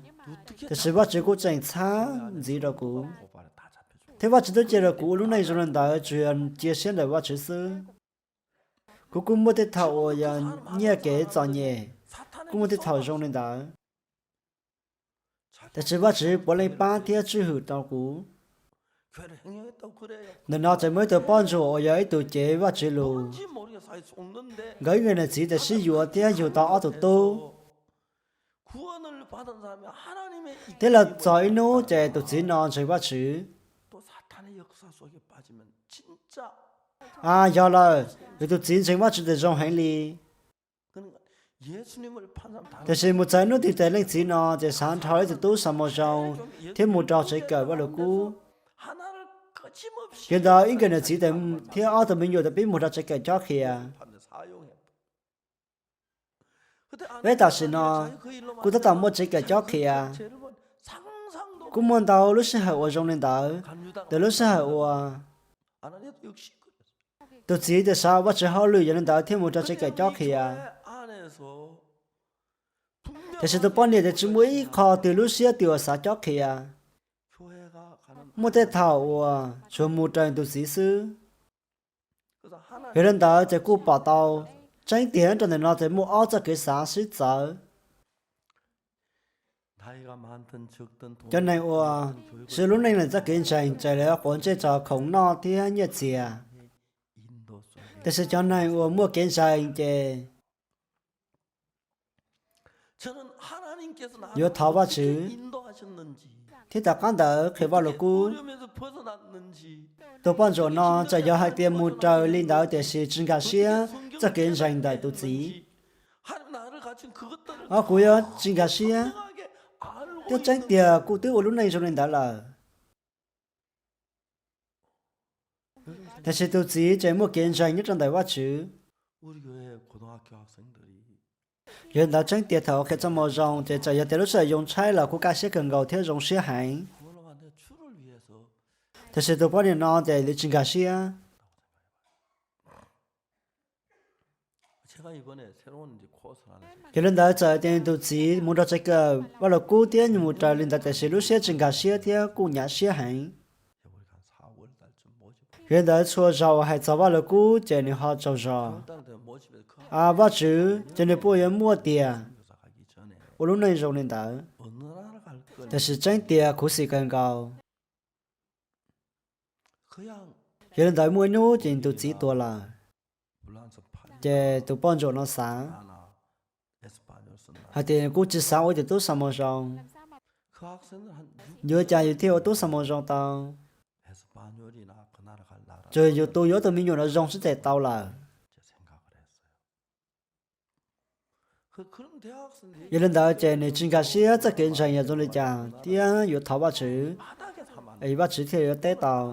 tiam sis Vajtswv kuj tseem txhab ntxiv rau kuv. Thiab Vajtswv twb cia rau kuv ua lub neej zoo li ntawd tsuas yog cia siab ntawm Vajtswv xwb. Kuv kuj muaj tej thaum uas yog nyiaj kev txom nyem, kuj muaj tej thaum zoo li ntawd, tiam sis Vajtswv puav leej pab thiab tswj hwm rau kuv. Ntawm no tseem muaj ib tug poj ntsuam uas yog ib tug cev Vajtswv lus. Nkawd ib nkawm niam txiv tau sib yuav thiab yug tau ob tug tub. Thiab los txog ib hnub ces tus txiv no ntseeg Vajtswv. A, yog lawm, yus tus txiv ntseeg Vajtswv tes zoo heev li. Tiam sis mus txog ib hnub twg ces leej txiv no ces xav nrhau ib tug tub xa moo zoo thiab mus rau tsev kawm Vajluskub. Yog li ntawd ib nkawm niam txiv thiab ob tug me nyuam tau pib mus rau tsev kawm cob qhia. Peb tam sim no kuj tab tom muaj tsev kawm cob qhia. Kuj muaj ntau lub sij hawm uas zoo li ntawd, ntawm lub sij hawm uas tus txiv tias xav ua Vajtswv hauj lwm yog li ntawd thiaj mus rau tsev kawm cob qhia. Tiam sis tus poj niam tias tsis muaj ib qho twg lub siab twg uas xav cob qhia. Muaj tej thaum uas tsuas mus raws tus txiv xwb. Yog li ntawd ces kuj pom tau tseeb tiag rau ntawm no ces muaj ob txoj kev xav sib txawv. Cov neeg uas siv lub neej ntawm txoj kev ntseeg ces lawv quav ntsej rau khoom noj thiab nyiaj txiag. Tiam sis cov neeg uas muaj kev ntseeg ces yuav thov Vajtswv, thiab tom qab ntawd qhia Vajluskub. Tus poj ntsuam no txawm yog hais tias mus raws li ntawd tiam sis tsis nkag siab txoj kev ntseeg ntawm tus txiv. Kuv yuav tsis nkag siab, thiab tseeb tiag kuv twb ua lub neej zoo li ntawd lawm. Tiam sis tus txiv tseem muaj kev ntseeg nyob rau ntawm Vajtswv. Yog li ntawd tseeb tiag thaum ua qhia txoj moo zoo ces txawm yog tias lub sij hawm yoo tshaib los kuj kaj siab kawg nkaus thiab zoo siab heev. Tiam sis tus poj niam no ces nws tsis nkag siab. Yog li ntawd txawm tias nws tus txiv mus rau tsev kawm Vajluskub thiab nws mus raws li ntawd tiam sis lub siab tsis nkag siab thiab kuj nyuaj siab heev. Yog li ntawd txhua zaus hais txog Vajluskub ces nws ho tsaug zog. Vajtswv ces nws puas yuav muaj tiag ua lub neej zoo li ntawd. Tiam sis tseeb tiag khuv xim kawg nkaus. Yog li ntawd muaj ib hnub ces nws tus txiv tuag lawm. Ces tus poj ntsuam no xav hais tias kuv tsis xav ua ib tug tub xa moo zoo. Yuav ua cas yus thiaj ua tub xa moo zoo tau? Tsuas yus tu yus ob tug me nyuam no zoo xwb ces tau lawm. Yog li ntawd ces nws tsis nkag siab txoj kev ntseeg yog zoo li cas thiab yuav thov Vajtswv, Vajtswv thiaj yuav teb tau.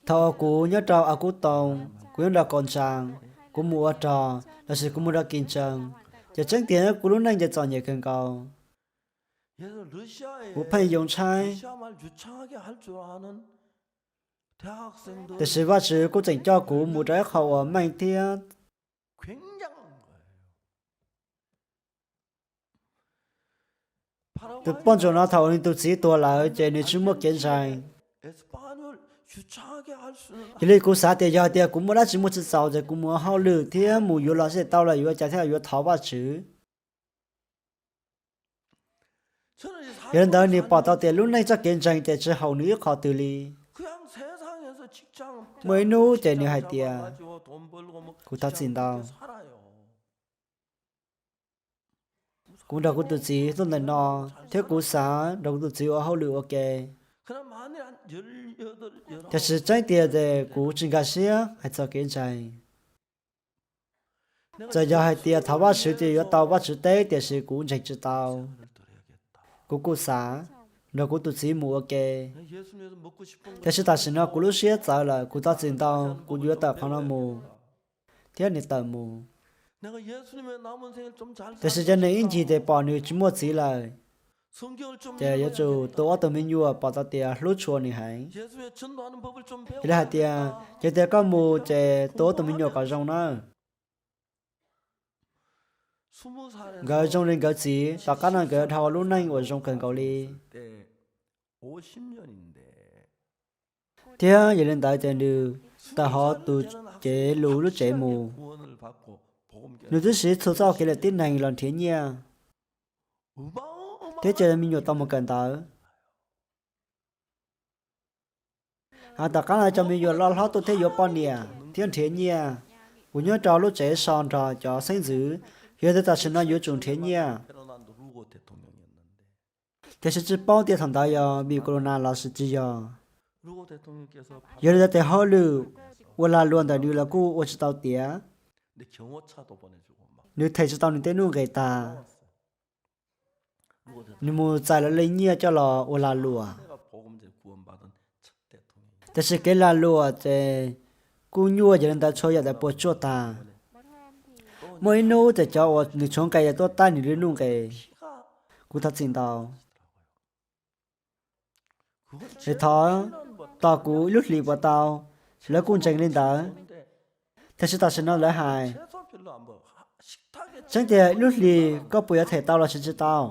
Thaum uas kuv nyob rau As Kub Toos, kuv nyob nram Koos Ntsaas, kuv mus ua rog lossis kuv mus rau Kis Ntsees, ces tseeb tiag kuv lub neej ces txom nyem kawg nkaus. Kuv pheej yoo tshaib. Tiam sis Vajtswv kuj tseem coj kuv mus rau ib qho uas meej thiab. Tus poj ntsuam no thaum uas nws tus txiv tuag lawm ces nws tsis muaj kev ntseeg. Yog li kuv xav tias yog hais tias kuv muaj dab tsi muaj tsis txaus ces kuv mus ua hauj lwm thiab mus yuav los xwb tau lawm, yuav ua cas thiaj yuav thov Vajtswv. Yog li ntawd nws pom tau tias lub neej txoj kev ntseeg ces tsis haum nws ib qho twg li. Muaj ib hnub ces nws hais tias, kuv thov txim ntau. Kuv nrog kuv tus txiv tuaj ntawm no, thiab kuv xav nrog kuv tus txiv ua hauj lwm ua ke. Tiam sis tseeb tiag ces kuv tsis nkag siab hais txog kev ntseeg. Txawm yog hais tias thov Vajtswv ces yuav tau Vajtswv teb, tiam sis kuv ntseeg tsis tau. Kuv kuj xav nrog kuv tus txiv mus ua ke. Tiam sis tam sim no kuv lub siab txawv lawm, kuv thov txim ntau, kuv yuav tawm qhov no mus. Thiab nws tawm mus. Tiam sis cov neeg ib ncig ces pom nws tsis muaj txiv lawm, ces yuav tsum tu ob tug me nyuam, pom tau tias hlub tshua nws heev. Yog li hais tias, yog tias koj mus ces tu ob tug me nyuam kom zoo nawb. Nkawd zoo li nkawd txiv, tom qab no nkawd dhau lub neej uas zoo kawg nkaus li. Thiab yog li ntawd ces nws tawm hauv tus cev lus lub tsev mus, nws twb siv txhua txoj kev lawm tib neeg los nrhiav nyiaj. Thiab cov me nyuam tau mus kawm ntawv. Hais tom qab no cov me nyuam loj hlob tuaj thiab yuav poj niam thiab nrhiav nyiaj uas nyob rau lub tsev so nrog cov xeeb ntxwv, yog tias tam sim no yuav tsum nrhiav nyiaj. Tiam sis tsis paub tias thaum ntawd yog vim corona los sis tsis yog. Yog li ntawd tes hauj lwm ua lag luam ntawm nws los kuj ua tsis tau tiav. Nws them tsis tau nws tej nuj nqis tag. Nws mus txais lawv li nyiaj coj los ua lag luam. Tiam sis kev lag luam ces kuj nyuaj, yog li ntawd txhua yam ntawd puas tsuaj tag. Muaj ib hnub ces cov uas nws tshuav nqe tuaj taij nws li nuj nqis. Kuv thov txim ntau. Thov tos kuv ib lub hlis puas tau? Lawv kuj ntseeg li ntawd. Tiam sis tam sim no lawv hais, tseeb tiag ib lub hlis koj puas yuav them tau los sis tsis tau?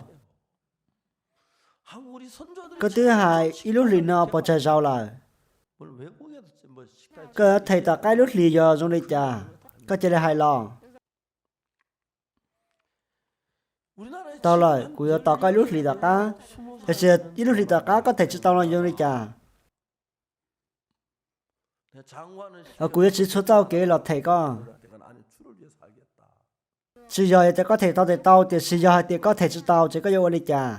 Koj twb hais ib lub hlis no puas tsawg zaus lawm? Koj them tom qab ib lub hlis yog zoo li cas? Koj cia li hais los. Tau lawm, kuv yuav tos koj ib lub hlis tom qab. Tiam sis ib lub hlis tom qab koj them tsis tau no zoo li cas? Kuv yuav siv txhua txoj kev los them koj. Tsis yog tias koj them tau them tau, tiam sis yog hais tias koj them tsis tau ces koj yuav ua li cas?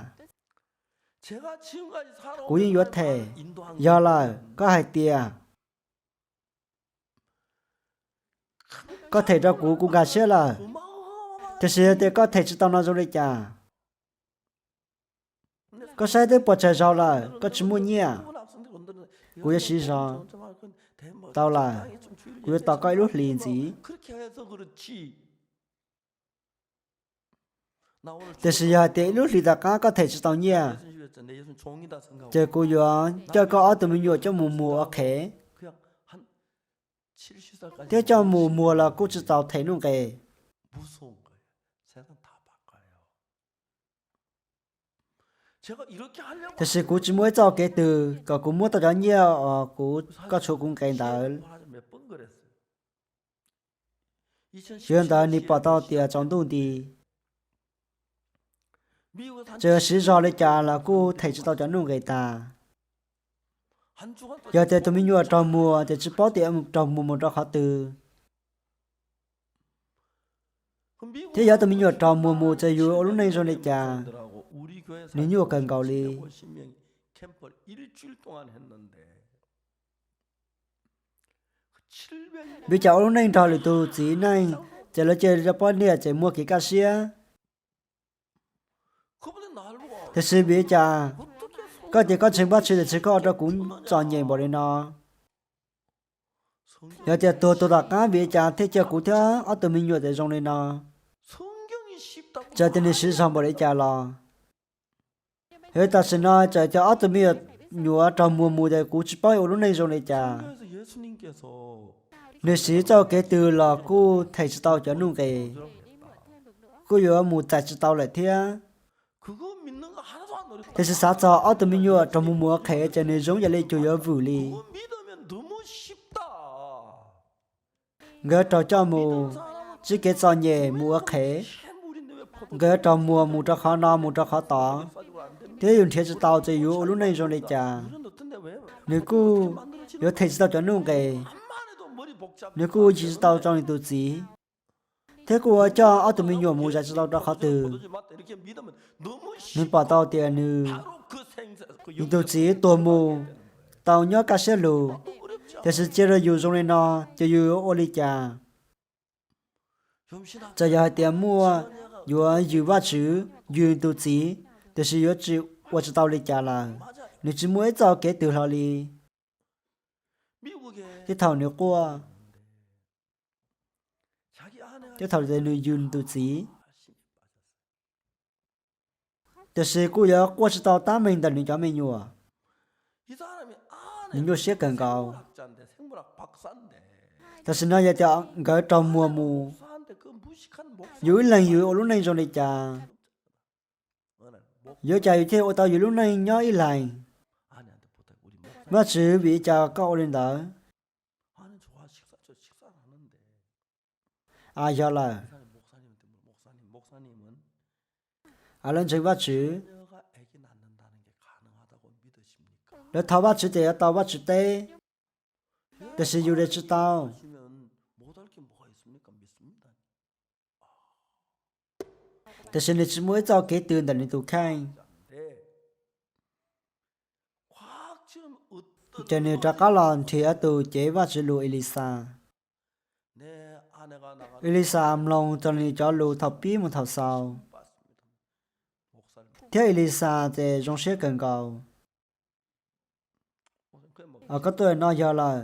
Kuv yeej yuav them. Yog lawm, koj hais tias koj them rau kuv, kuv nkag siab lawm. Tiam sis yog tias koj them tsis tau no zoo li cas? Koj saib twb puas tsawg zaus lawm koj tsis muaj nyiaj. Kuv yuav siv zog. Tau lawm, kuv yuav tos koj ib lub hlis ntxiv. Tiam sis yog hais tias ib lub hlis tom qab koj them tsis tau nyiaj, ces kuv yuav coj koj ob tug me nyuam coj mus muag ua qhev, thiab coj mus muag los kuj tsis tau them nuj nqis. Tiam sis kuv tsis muaj ib txoj kev twg kom kuv muab tau cov nyiaj uas kuv, koj tshuav kuv nqe ntawd. Yog li ntawd nws pom tau tias tsaus ntuj nti, txawm siv zog li cas los kuj them tsis tau cov nuj nqis tag. Yog tias tus me nyuam raug muag ces tsis paub tias raug muag mus rau qhov twg. Thiab yog tus me nyuam raug muag mus ces yus ua lub neej zoo li cas? Nws nyuaj kawg nkaus li. Vim cas ua lub neej nrog lwm tus txiv neej ces lawv cia li poj niam ces muaj kev kaj siab. Tiam sis vim li cas koj tias koj ntseeg Vajtswv tiam sis koj ua rau kuv txom nyem npaum li no? Yog tias tuag tus tom qab vim li cas thiaj cia kuv thiab ob tug me nyuam txawm zoo li no? Txawm tias nws siv zog npaum li cas los, yog tam sim no txawm cov ob tug me nyuam raug muag mus ces kuv tsis paub ua lub neej zoo li cas. Nws siv txoj kev twg los kuj them tsis tau cov nuj nqis, kuj yuav mus txais tsis tau lawm thiab. Tiam sis xav txog ob tug me nyuam raug mus ua qhev ces nws zoo yam li cuag yuav vwm li. Nkawd raug coj mus txoj kev txom nyem mus ua qhev, nkawd raug muag mus rau qhov no mus rau qhov tod, thiab yus nrhiav tsis tau ces yuav ua lub neej zoo li cas? Nws kuj yuav them tsis tau cov nuj nqis, nws kuj ua tsis tau rau nws tus txiv, thiab kuj ua coj ob tug me nyuam mus zais tsis tau rau qhov twg. Nws pom tau tias nws, nws tus txiv tuag mus tau nyob kaj siab lug, tiam sis cia rau yus zoo li no ces yus yuav ua li cas? Txawm yog hais tias muaj yuav yws Vajtswv, yws tus txiv, tiam sis yuav tsis ua tsis tau li cas lawm. Nws tsis muaj ib txoj kev twg hlo li. Tej thaum nws quaj, tej thaum nws yws nws tus txiv, tiam sis kuj yuav quaj tsis tau tab meeg ntawm nws cov me nyuam. Nws nyuaj siab kawg nkaus. Tam sim no yog tias nkawd raug muag mus, yus ib leeg yus ua lub neej zoo li cas? Yuav cas yus thiaj ua tau yus lub neej nyob ib leeg? Vajtswv, vim li cas koj ua li ntawd? A, yog lawm. A, lawv ntseeg Vajtswv, lawv thov Vajtswv ces yuav tau Vajtswv teb, tiam sis yus li tsis tau. Tiam sis nws tsis muaj ib txoj kev tws ntawm nws tus kheej. Ces nws rov qab los nrhiav tus cev Vajtswv lus Elixas. Elixas mloog txog nws cov lus thaum pib mus thaum xaus, thiab Elixas ces zoo siab kawg nkaus. Koj tuaj no yog lawm.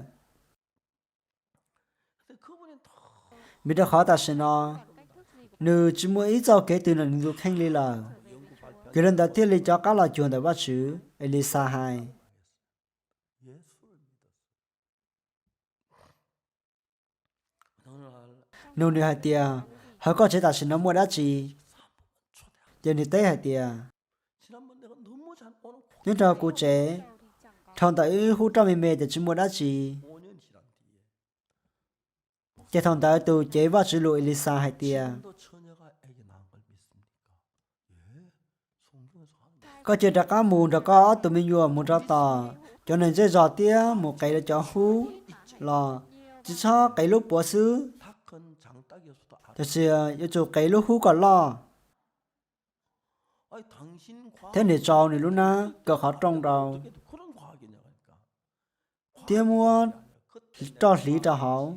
Vim rau qhov tam sim no nws tsis muaj ib txoj kev tws ntawm nws tus kheej li lawm, ces li ntawd thiaj li rov qab los cuag ntawm Vajtswv, Elixas hais. Nug nws hais tias, hauv koj tsev tam sim no muaj dab tsi? Ces nws teb hais tias, nyob rau kuv tsev, dhau ntawm ib hub roj me me ces tsis muaj dab tsi. Ces thaum ntawd tus cev Vajtswv lus Elixas hais tias, koj cia li rov qab mus nrog koj ob tug me nyuam mus rau tom cov neeg zej zog thiab mus qev lawv cov hub los, tsis txhob qev lub puav xwb, tiam sis yuav tsum qev lub hub kom loj. Thiab nws tsau nws lub hnab kaw qhov rooj rau, thiab muab roj hliv rau hauv.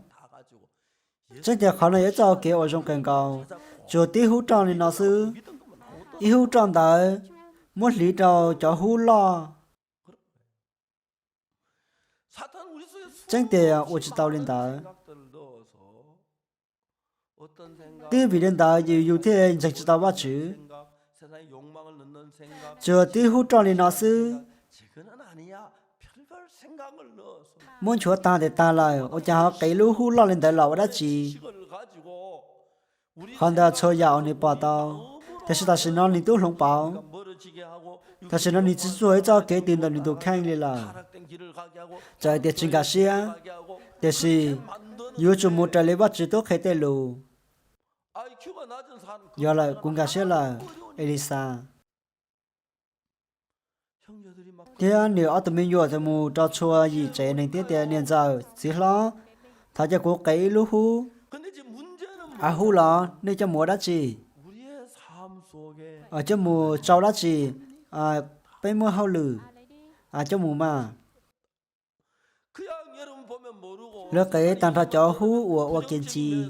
Tseeb tias qhov no yog ib txoj kev uas zoo kawg nkaus, tsuas tib hub roj li no xwb, ib hub roj ntawd muab hliv rau cov hub loj. Tseeb tiag ua tsis tau li ntawd. Twb vim li ntawd yus thiaj ntseeg tsis tau Vajtswv. Tsuas tib hub roj li no xwb, muab nchuav tag tes tag lawm, ua cas ho qev lub hub loj li ntawd los ua dab tsi? Qhov ntawd txhua yam uas nws pom tau, tiam sis tam sim no nws twb hloov pauv. Tam sim no nws tsis txuag ib txoj kev tws ntawm nws tus kheej li lawm. Txawm tias tsis nkag siab, tiam sis yuav tsum mus raws li Vajtswv tub qhe tej lus. Yog lawm, kuv nkag siab lawm, Elixas. Thiab nws ob tug me nyuam txawm mus rau txhua yim tsev neeg thiab tias, niam ntxawm, txiv hlob, thov cia kuv qev ib lub hub. A, hub los nej coj mus ua dab tsi? Coj mus tsau dab tsi? Peb muaj hauj lwm. Coj mus mas. Lawv qev tag nrho cov hub uas ua ke ntsis,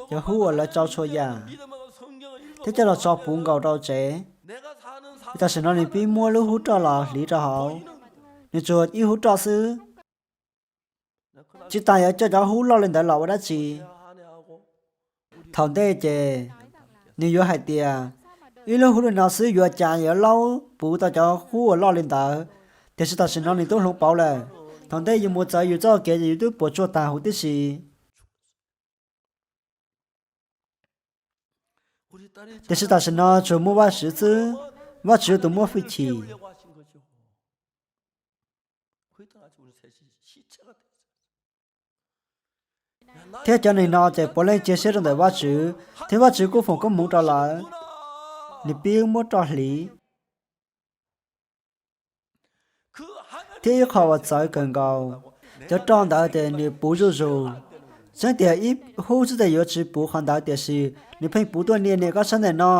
cov hub uas lawv tsau txhua yam, thiab coj los tso puv nkaus rau tsev. Tam sim no nws pib muab lub hub roj los hliv rau hauv, nws tsuas ib hub roj xwb. Tsis tas yuav coj cov hub loj li ntawd los ua dab tsi? Thaum ntej ces nws yuav hais tias, ib lub hub li no xwb yuav cas yuav laub puv tau cov hub uas loj li ntawd. Tiam sis tam sim no nws twb hloov pauv lawm. Thaum ntej yus mus txawv yus txoj kev ces yus twb puas tsuaj tag huv tib si. Tiam sis tam sim no tsuas muaj Vajtswv xwb, Vajtswv tus muaj hwj chim. Thiab cov neeg no ces puav leej cia siab rau ntawm Vajtswv, thiab Vajtswv kuj foom koob hmoov rau lawv. Nws pib muab roj hliv. Thiab ib qho uas txawv kawg nkaus, cov roj ntawd ces nws puv zuj zus. Tseeb tiag ib hub xwb ces yuav tsis puv qhov ntawd, tiam sis nws pheej puv tuaj, niam, niam, koj saib ntawm no,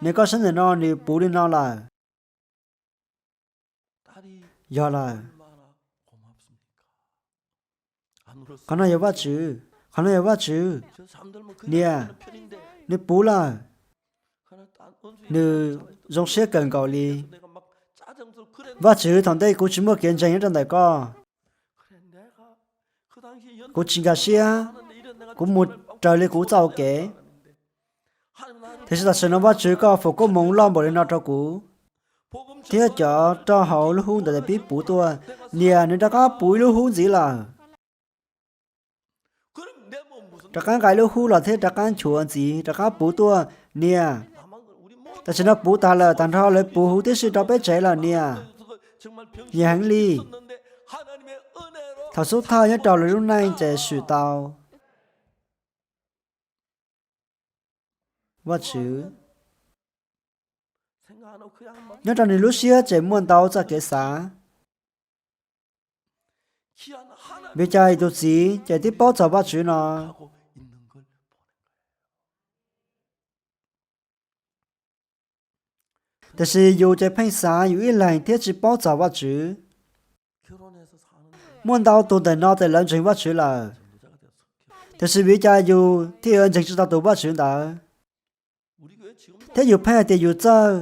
niam, koj saib ntawm no, nws puv li no lawm. Yog lawm. Qhov no yog Vajtswv, qhov no yog Vajtswv. Niam, nws puv lawm. Nws zoo siab kawg nkaus li. Vajtswv, thaum ntej kuv tsis muaj kev ntseeg nyob rau ntawm koj. Kuv tsis nkag siab, kuv mus raws li kuv txoj kev. Tiam sis tam sim no Vajtswv, koj foom koob hmoov loj npaum li no rau kuv, thiab cov roj hauv lub hub ntawd pib puv tuaj. Niam, nws rov qab puv ib lub hub ntxiv lawm. Rov qab nqa ib lub hub los thiab rov qab nchuav ntxiv, rov qab puv tuaj. Niam, Tam sim no puv tas lawm, tag nrho lawv puv huv tib si rau peb tsev lawm niam. Nyiam heev li. Thaum xub thawj nyob rau lawv lub neej ces swm tau Vajtswv. Nyob rau nws lub siab ces muaj ntau txoj kev xav. Vim cas yus tus txiv ces twb paub txog Vajtswv no, tiam sis yus ces pheej xav yus ib leeg thiab tsis paub txog Vajtswv? Muaj ntau tus ntawm no ces lawv ntseeg Vajtswv lawm, tiam sis vim cas yus thiaj yuav ntseeg tsis tau tus Vajtswv ntawd? Thiab yus pheej hais tias yus txawj.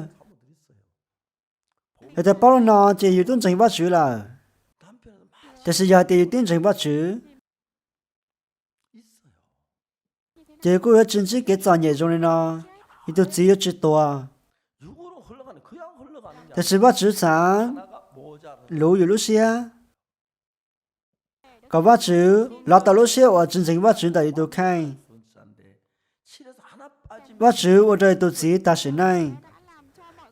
Yog tias paub li no ces yus twb ntseeg Vajtswv lawm. Tiam sis yog hais tias yus twb ntseeg Vajtswv, ces yus kuj yuav tsis ntsib kev txom nyem zoo li no, yus tus txiv yuav tsis tuag. Tiam sis Vajtswv xav luv yus lub siab, kom Vajtswv lov tau lub siab uas tsis ntseeg Vajtswv ntawm yus tus kheej. Vajtswv ua rau yus tus txiv tag sim neej,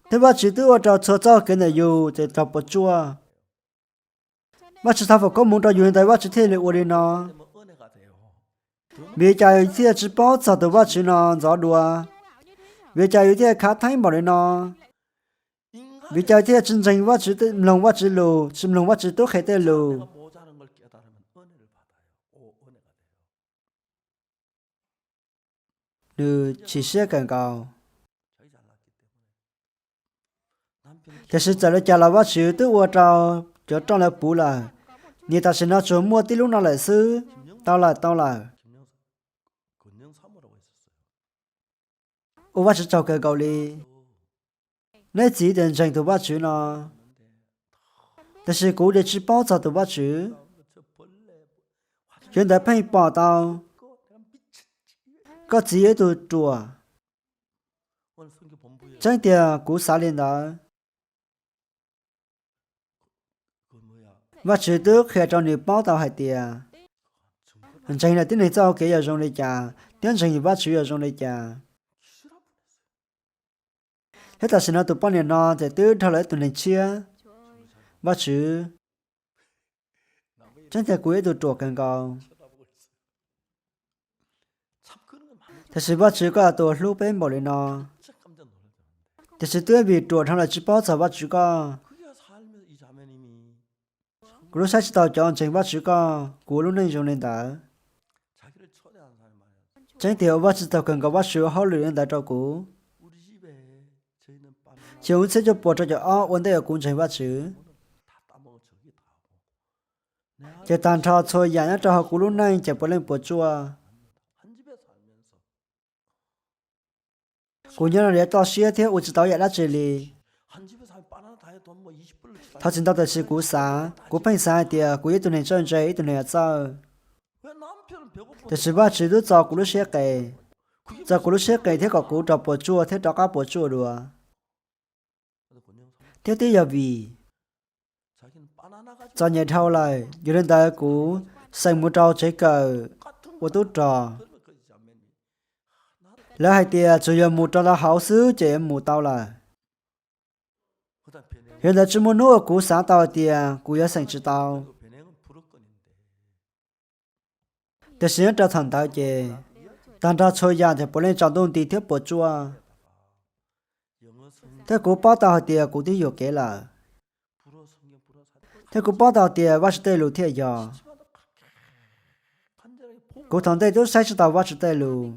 thiab Vajtswv twb ua rau txhua txoj kev ntawm yus ces raug puas tsuaj. Vajtswv tau foom koob hmoov rau yus li ntawd Vajtswv thiaj li ua li no. Vim cas yus thiaj tsis paub txog tus Vajtswv no ntxov dua? Vim cas yus thiaj khav theeb npaum li no? Vim cas yus thiaj tsis ntseeg Vajtswv, mloog Vajtswv lus, tsis mloog Vajtswv tub qhe tej lus? Nws chim siab kawg nkaus. Tiam sis txawm li cas los Vajtswv twb ua rau cov rooj lawv puv lawm, niam tam sim no tsuas muaj tib lub no lawm xwb. Tau lawm, tau lawm. Ua Vajtswv tsaug kawg nkaus li. Neb txiv tias ntseeg tus Vajtswv no, tiam sis kuv ces tsis paub txog tus Vajtswv. Yog li ntawd pheej pom tau koj txiv yog ib tug ruam. Tseeb tiag kuv xav li ntawd. Vajtswv twb qhia rau nws paub tau hais tias ntseeg lawm tib neeg txoj hau kev yog zoo li cas thiab ntseeg Vajtswv yog zoo li cas. Thiab tam sim no tus poj niam no ces twb raug lawm ib tug neeg tshiab. Vajtswv, tseeb tiag kuv yog ib tug ruam kawg nkaus, tiam sis Vajtswv koj tus hlub peb npaum li no. Tiam sis twb vim ruam dhau lawm tsis paub txog Vajtswv koj. Kuv twb saib tsis taus cov ntseeg Vajtswv koj, kuv ua lub neej zoo li ntawd. Tseeb tiag ua Vajtswv tsaug kawg nkaus Vajtswv ua hauj lwm li ntawd rau kuv. Xyoo ib txhiab cuaj puas rau caum ob ua ntej uas kuv ntseeg Vajtswv, ces tag nrho txhua yam nyob rau hauv kuv lub neej ces puav leej puas tsuaj. Kuv nyob no yuav toj siab thiab ua tsis tau yam dab tsi li. Thov txim ntau tiam sis kuv xav, kuv pheej xav hais tias kuv yog ib tug neeg txawj ntse, ib tug neeg txawj. Tiam sis Vajtswv twb txo kuv lub siab qes, txo kuv lub siab qes thiab kom kuv rov puas tsuaj thiab rov qab puas tsuaj dua. Thiab twb yog vim txom nyem dhau lawm, yog li ntawd kuv xeem mus rau tsev kawm ua tub rog. Lawv hais tias tsuas yog mus rau tau hauv xwb ces yuav mus tau lawm. Yog li ntawd tsis muaj hnub uas kuv xav tau hais tias kuv yuav xeem tsis tau. Tiam sis nyob rau thaum ntawd ces tag nrho txhua yam ces puav leej tsaus ntuj nti thiab puas tsuaj. Thiab kuv paub tau hais tias kuv twb yuam kev lawm. Thiab kuv paub tau tias Vajtswv tej lus thiaj yog. Kuv thaum ntej twb saib tsis taus Vajtswv tej lus.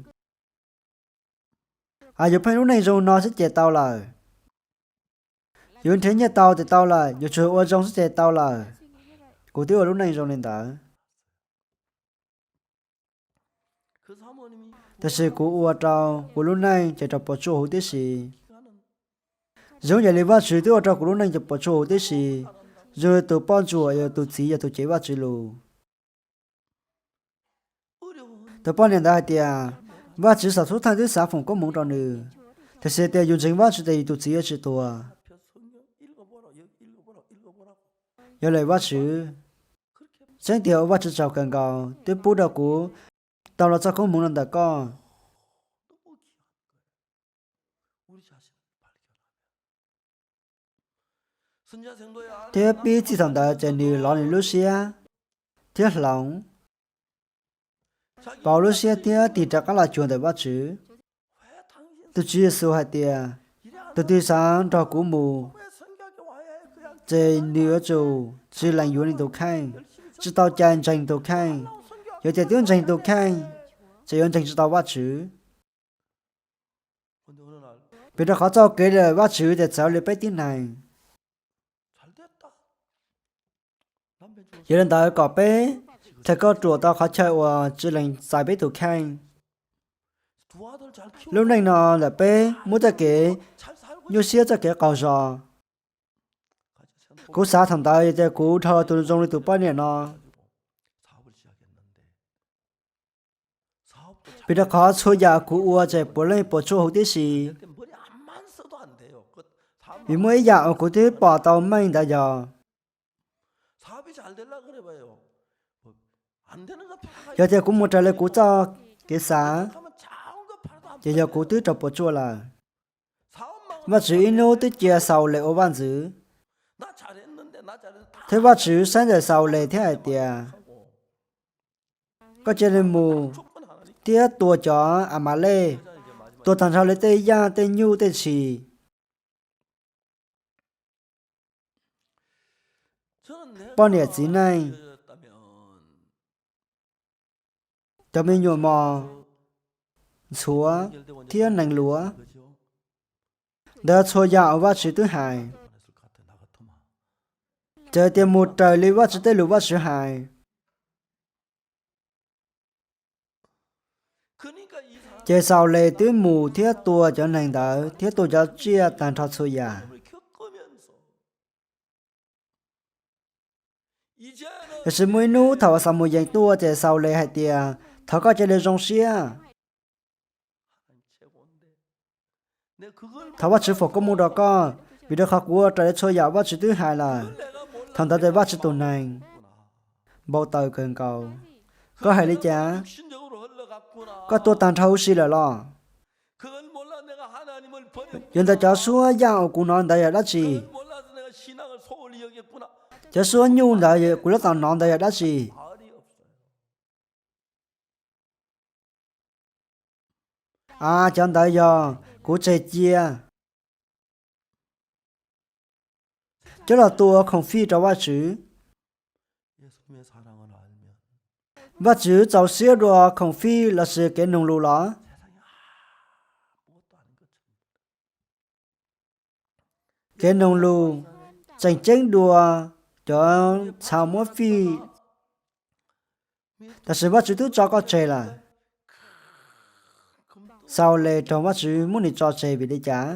As, yuav pheej lub neej zoo no xwb ces tau lawm. Yuav nrhiav nyiaj tau ces tau lawm, yuav tsum ua zoo xwb ces tau lawm. Kuv twb ua lub neej zoo li ntawd. Tiam sis kuv ua rau kuv lub neej ces rov puas tsuaj huv tib si. Zoo yam li Vajtswv twb ua rau kuv lub neej ces puas tsuaj huv tib si, zoo li tus poj ntsuam yog tus txiv yog tus cev Vajtswv lus. Tus poj niam ntawd hais tias Vajtswv xav xub thawj twb xav foom koob hmoov rau nws, tiam sis tias yus ntseeg Vajtswv ces yus tus txiv yuav tsis tuag. Yog lawm Vajtswv, tseeb tiag ua Vajtswv tsaug kawg nkaus twb pub rau kuv tau los txoj koob hmoov no ntawm koj. Thiab pib txij thaum ntawd ces nws lov nws lub siab thiab hloov, pauv lub siab thiab tig rov qab los cuag ntawm Vajtswv. Tus Tswv Yexus hais tias, tus twg xav nrog kuv mus, ces nws yuav tsum tsis lees yuav nws tus kheej, tsis tau cai ntseeg tus kheej. Yog tias twb ntseeg tus kheej, ces yuav ntseeg tsis tau Vajtswv. Vim rau qhov txoj kev lawm Vajtswv ces txawv li peb tib neeg. Yog li ntawd kom peb, thov koj ruam tau qhov chaw uas tsis lees txais peb tus kheej. Lub neej no ntawm peb muaj txoj kev nyuaj siab txoj kev qaug zog. Kuv xav thaum ntawd yog tias kuv dhau los tus zoo li tus poj niam no. Vim rau qhov txhua yam kuv ua ces puav leej puas tsuaj huv tib si. Vim muaj ib yam uas kuv twb pom tau meej ntawd yog, yog tias kuv mus raws li kuv txoj kev xav, ces yog kuv twb raug puas tsuaj lawm. Vajtswv ib hnub twb cia Xaules ua vaj ntxwv, thiab Vajtswv saib ntawm Xaules thiab hais tias, koj cia li mus thiab tua cov Amalej, tua tag nrho li tej yaj tej nyuj tej tshis, poj niam txiv neej, cov me nyuam mos, ntxhuav, thiab nees luav. Ntawd txhua yam uas Vajtswv twb hais. Txawm tias mus raws li Vajtswv tej lus Vajtswv hais, ces Xaules twb mus thiab tua cov neeg ntawd thiab tua cov tsiaj tag nrho txhua yam. Tiam sis muaj ib hnub thaum uas Xamuyees tuaj ces Xaules hais tias, thov koj cia li zoo siab. Thov Vajtswv foom koob hmoov rau koj, vim rau qhov kuv ua raws li txhua yam Vajtswv twb hais lawm. Thaum ntawd ces Vajtswv tus neeg npau taws kawg nkaus. Koj hais li cas? Koj tua tag nrho huv si lawm los? Yog ntawd cov suab yaj uas kuv hnov ntawd yog dab tsi? Cov suab nyuj ntawd kuv lub tau hnov ntawd yog dab tsi? A, cov ntawd yog kuv tseg cia coj los tua ua khoom fij rau Vajtswv. Vajtswv txaus siab dua khoom fij lossis kev nug lus los? Kev nug lus tseem ceeb dua cov txha muab fij, tab sis Vajtswv twb tso koj tseg lawm. Xaules raug Vajtswv muab nws tso tseg vim li cas?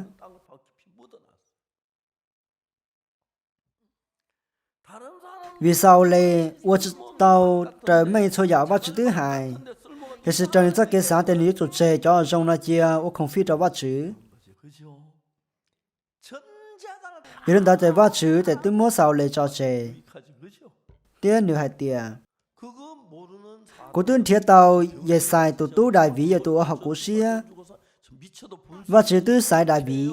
Vim Xaules ua tsis tau raws meej txhua yam Vajtswv twb hais, tiam sis raws nws txoj kev xav tias nws yuav tsum tseg cov zoo no cia ua khoom fij rau Vajtswv. Yog li ntawd ces Vajtswv ces twb muab Xaules tso tseg, thiab nws hais tias, kuv twb nrhiav tau Yexais tus tub Daviv yog tus uas haum kuv siab. Vajtswv twb xaiv Daviv,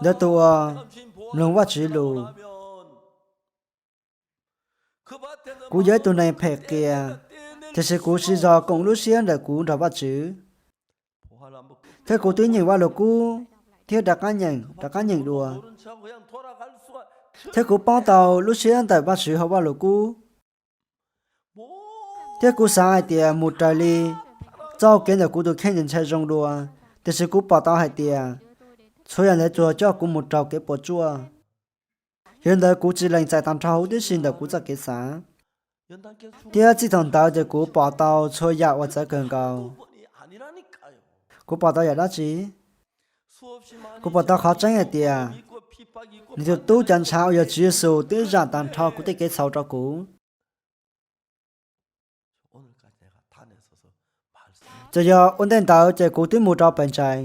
ntawd tus uas mloog Vajtswv lus. Kuv yog ib tug neeg phem qias, tiam sis kuv siv zog koom lub siab ntawm kuv nrog Vajtswv, thiab kuv twb nyeem Vajluskub kub thiab rov qab nyeem, rov qab nyeem dua, thiab kuv paub tau lub siab ntawm Vajtswv hauv Vajluskub, thiab kuv xav hais tias mus raws li txoj kev ntawm kuv tus kheej ces ntshai zoo dua, tiam sis kuv pom tau hais tias txhua yam ntawd tsuas coj kuv mus rau kev puas tsuaj. Yog li ntawd kuv tsis lees txais tag nrho huv tib si ntawm kuv txoj kev xav, thiab txij thaum ntawd ces kuv pom tau txhua yam uas txawv kawg nkaus. Kuv pom tau yam dab tsi? Kuv pom tau qhov tseeb hais tias nws tus tub cov ntshav uas yog Tswv Yexus twb zam tag nrho kuv tej kev txhaum rau kuv. Txawm yog ua ntej ntawd ces kuv twb mus rau pawg ntseeg,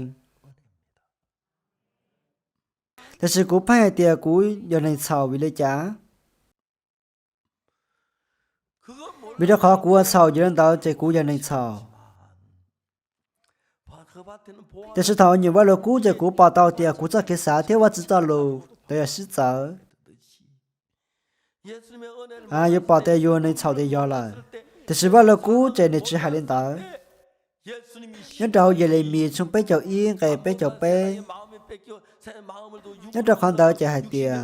tiam sis kuv pheej hais tias kuv yog neeg txhaum. Vim li cas? Vim rau qhov kuv ua txhaum, yog li ntawd ces kuv yog neeg txhaum. Tiam sis thaum nyeem Vaj Lug Kub ces kuv pom tau tias kuv txoj kev xav thiab Vajtswv txoj lus ntawd yog sib txawv. Yuav pom tias yus neeg txhaum tias yog lawm, tiam sis Vaj Lug Kub ces nws tsis hais li ntawd. Nyob rau hauv Yelemis tshooj peb caug ib nqe peb caug peb, nyob rau qhov ntawd ces hais tias,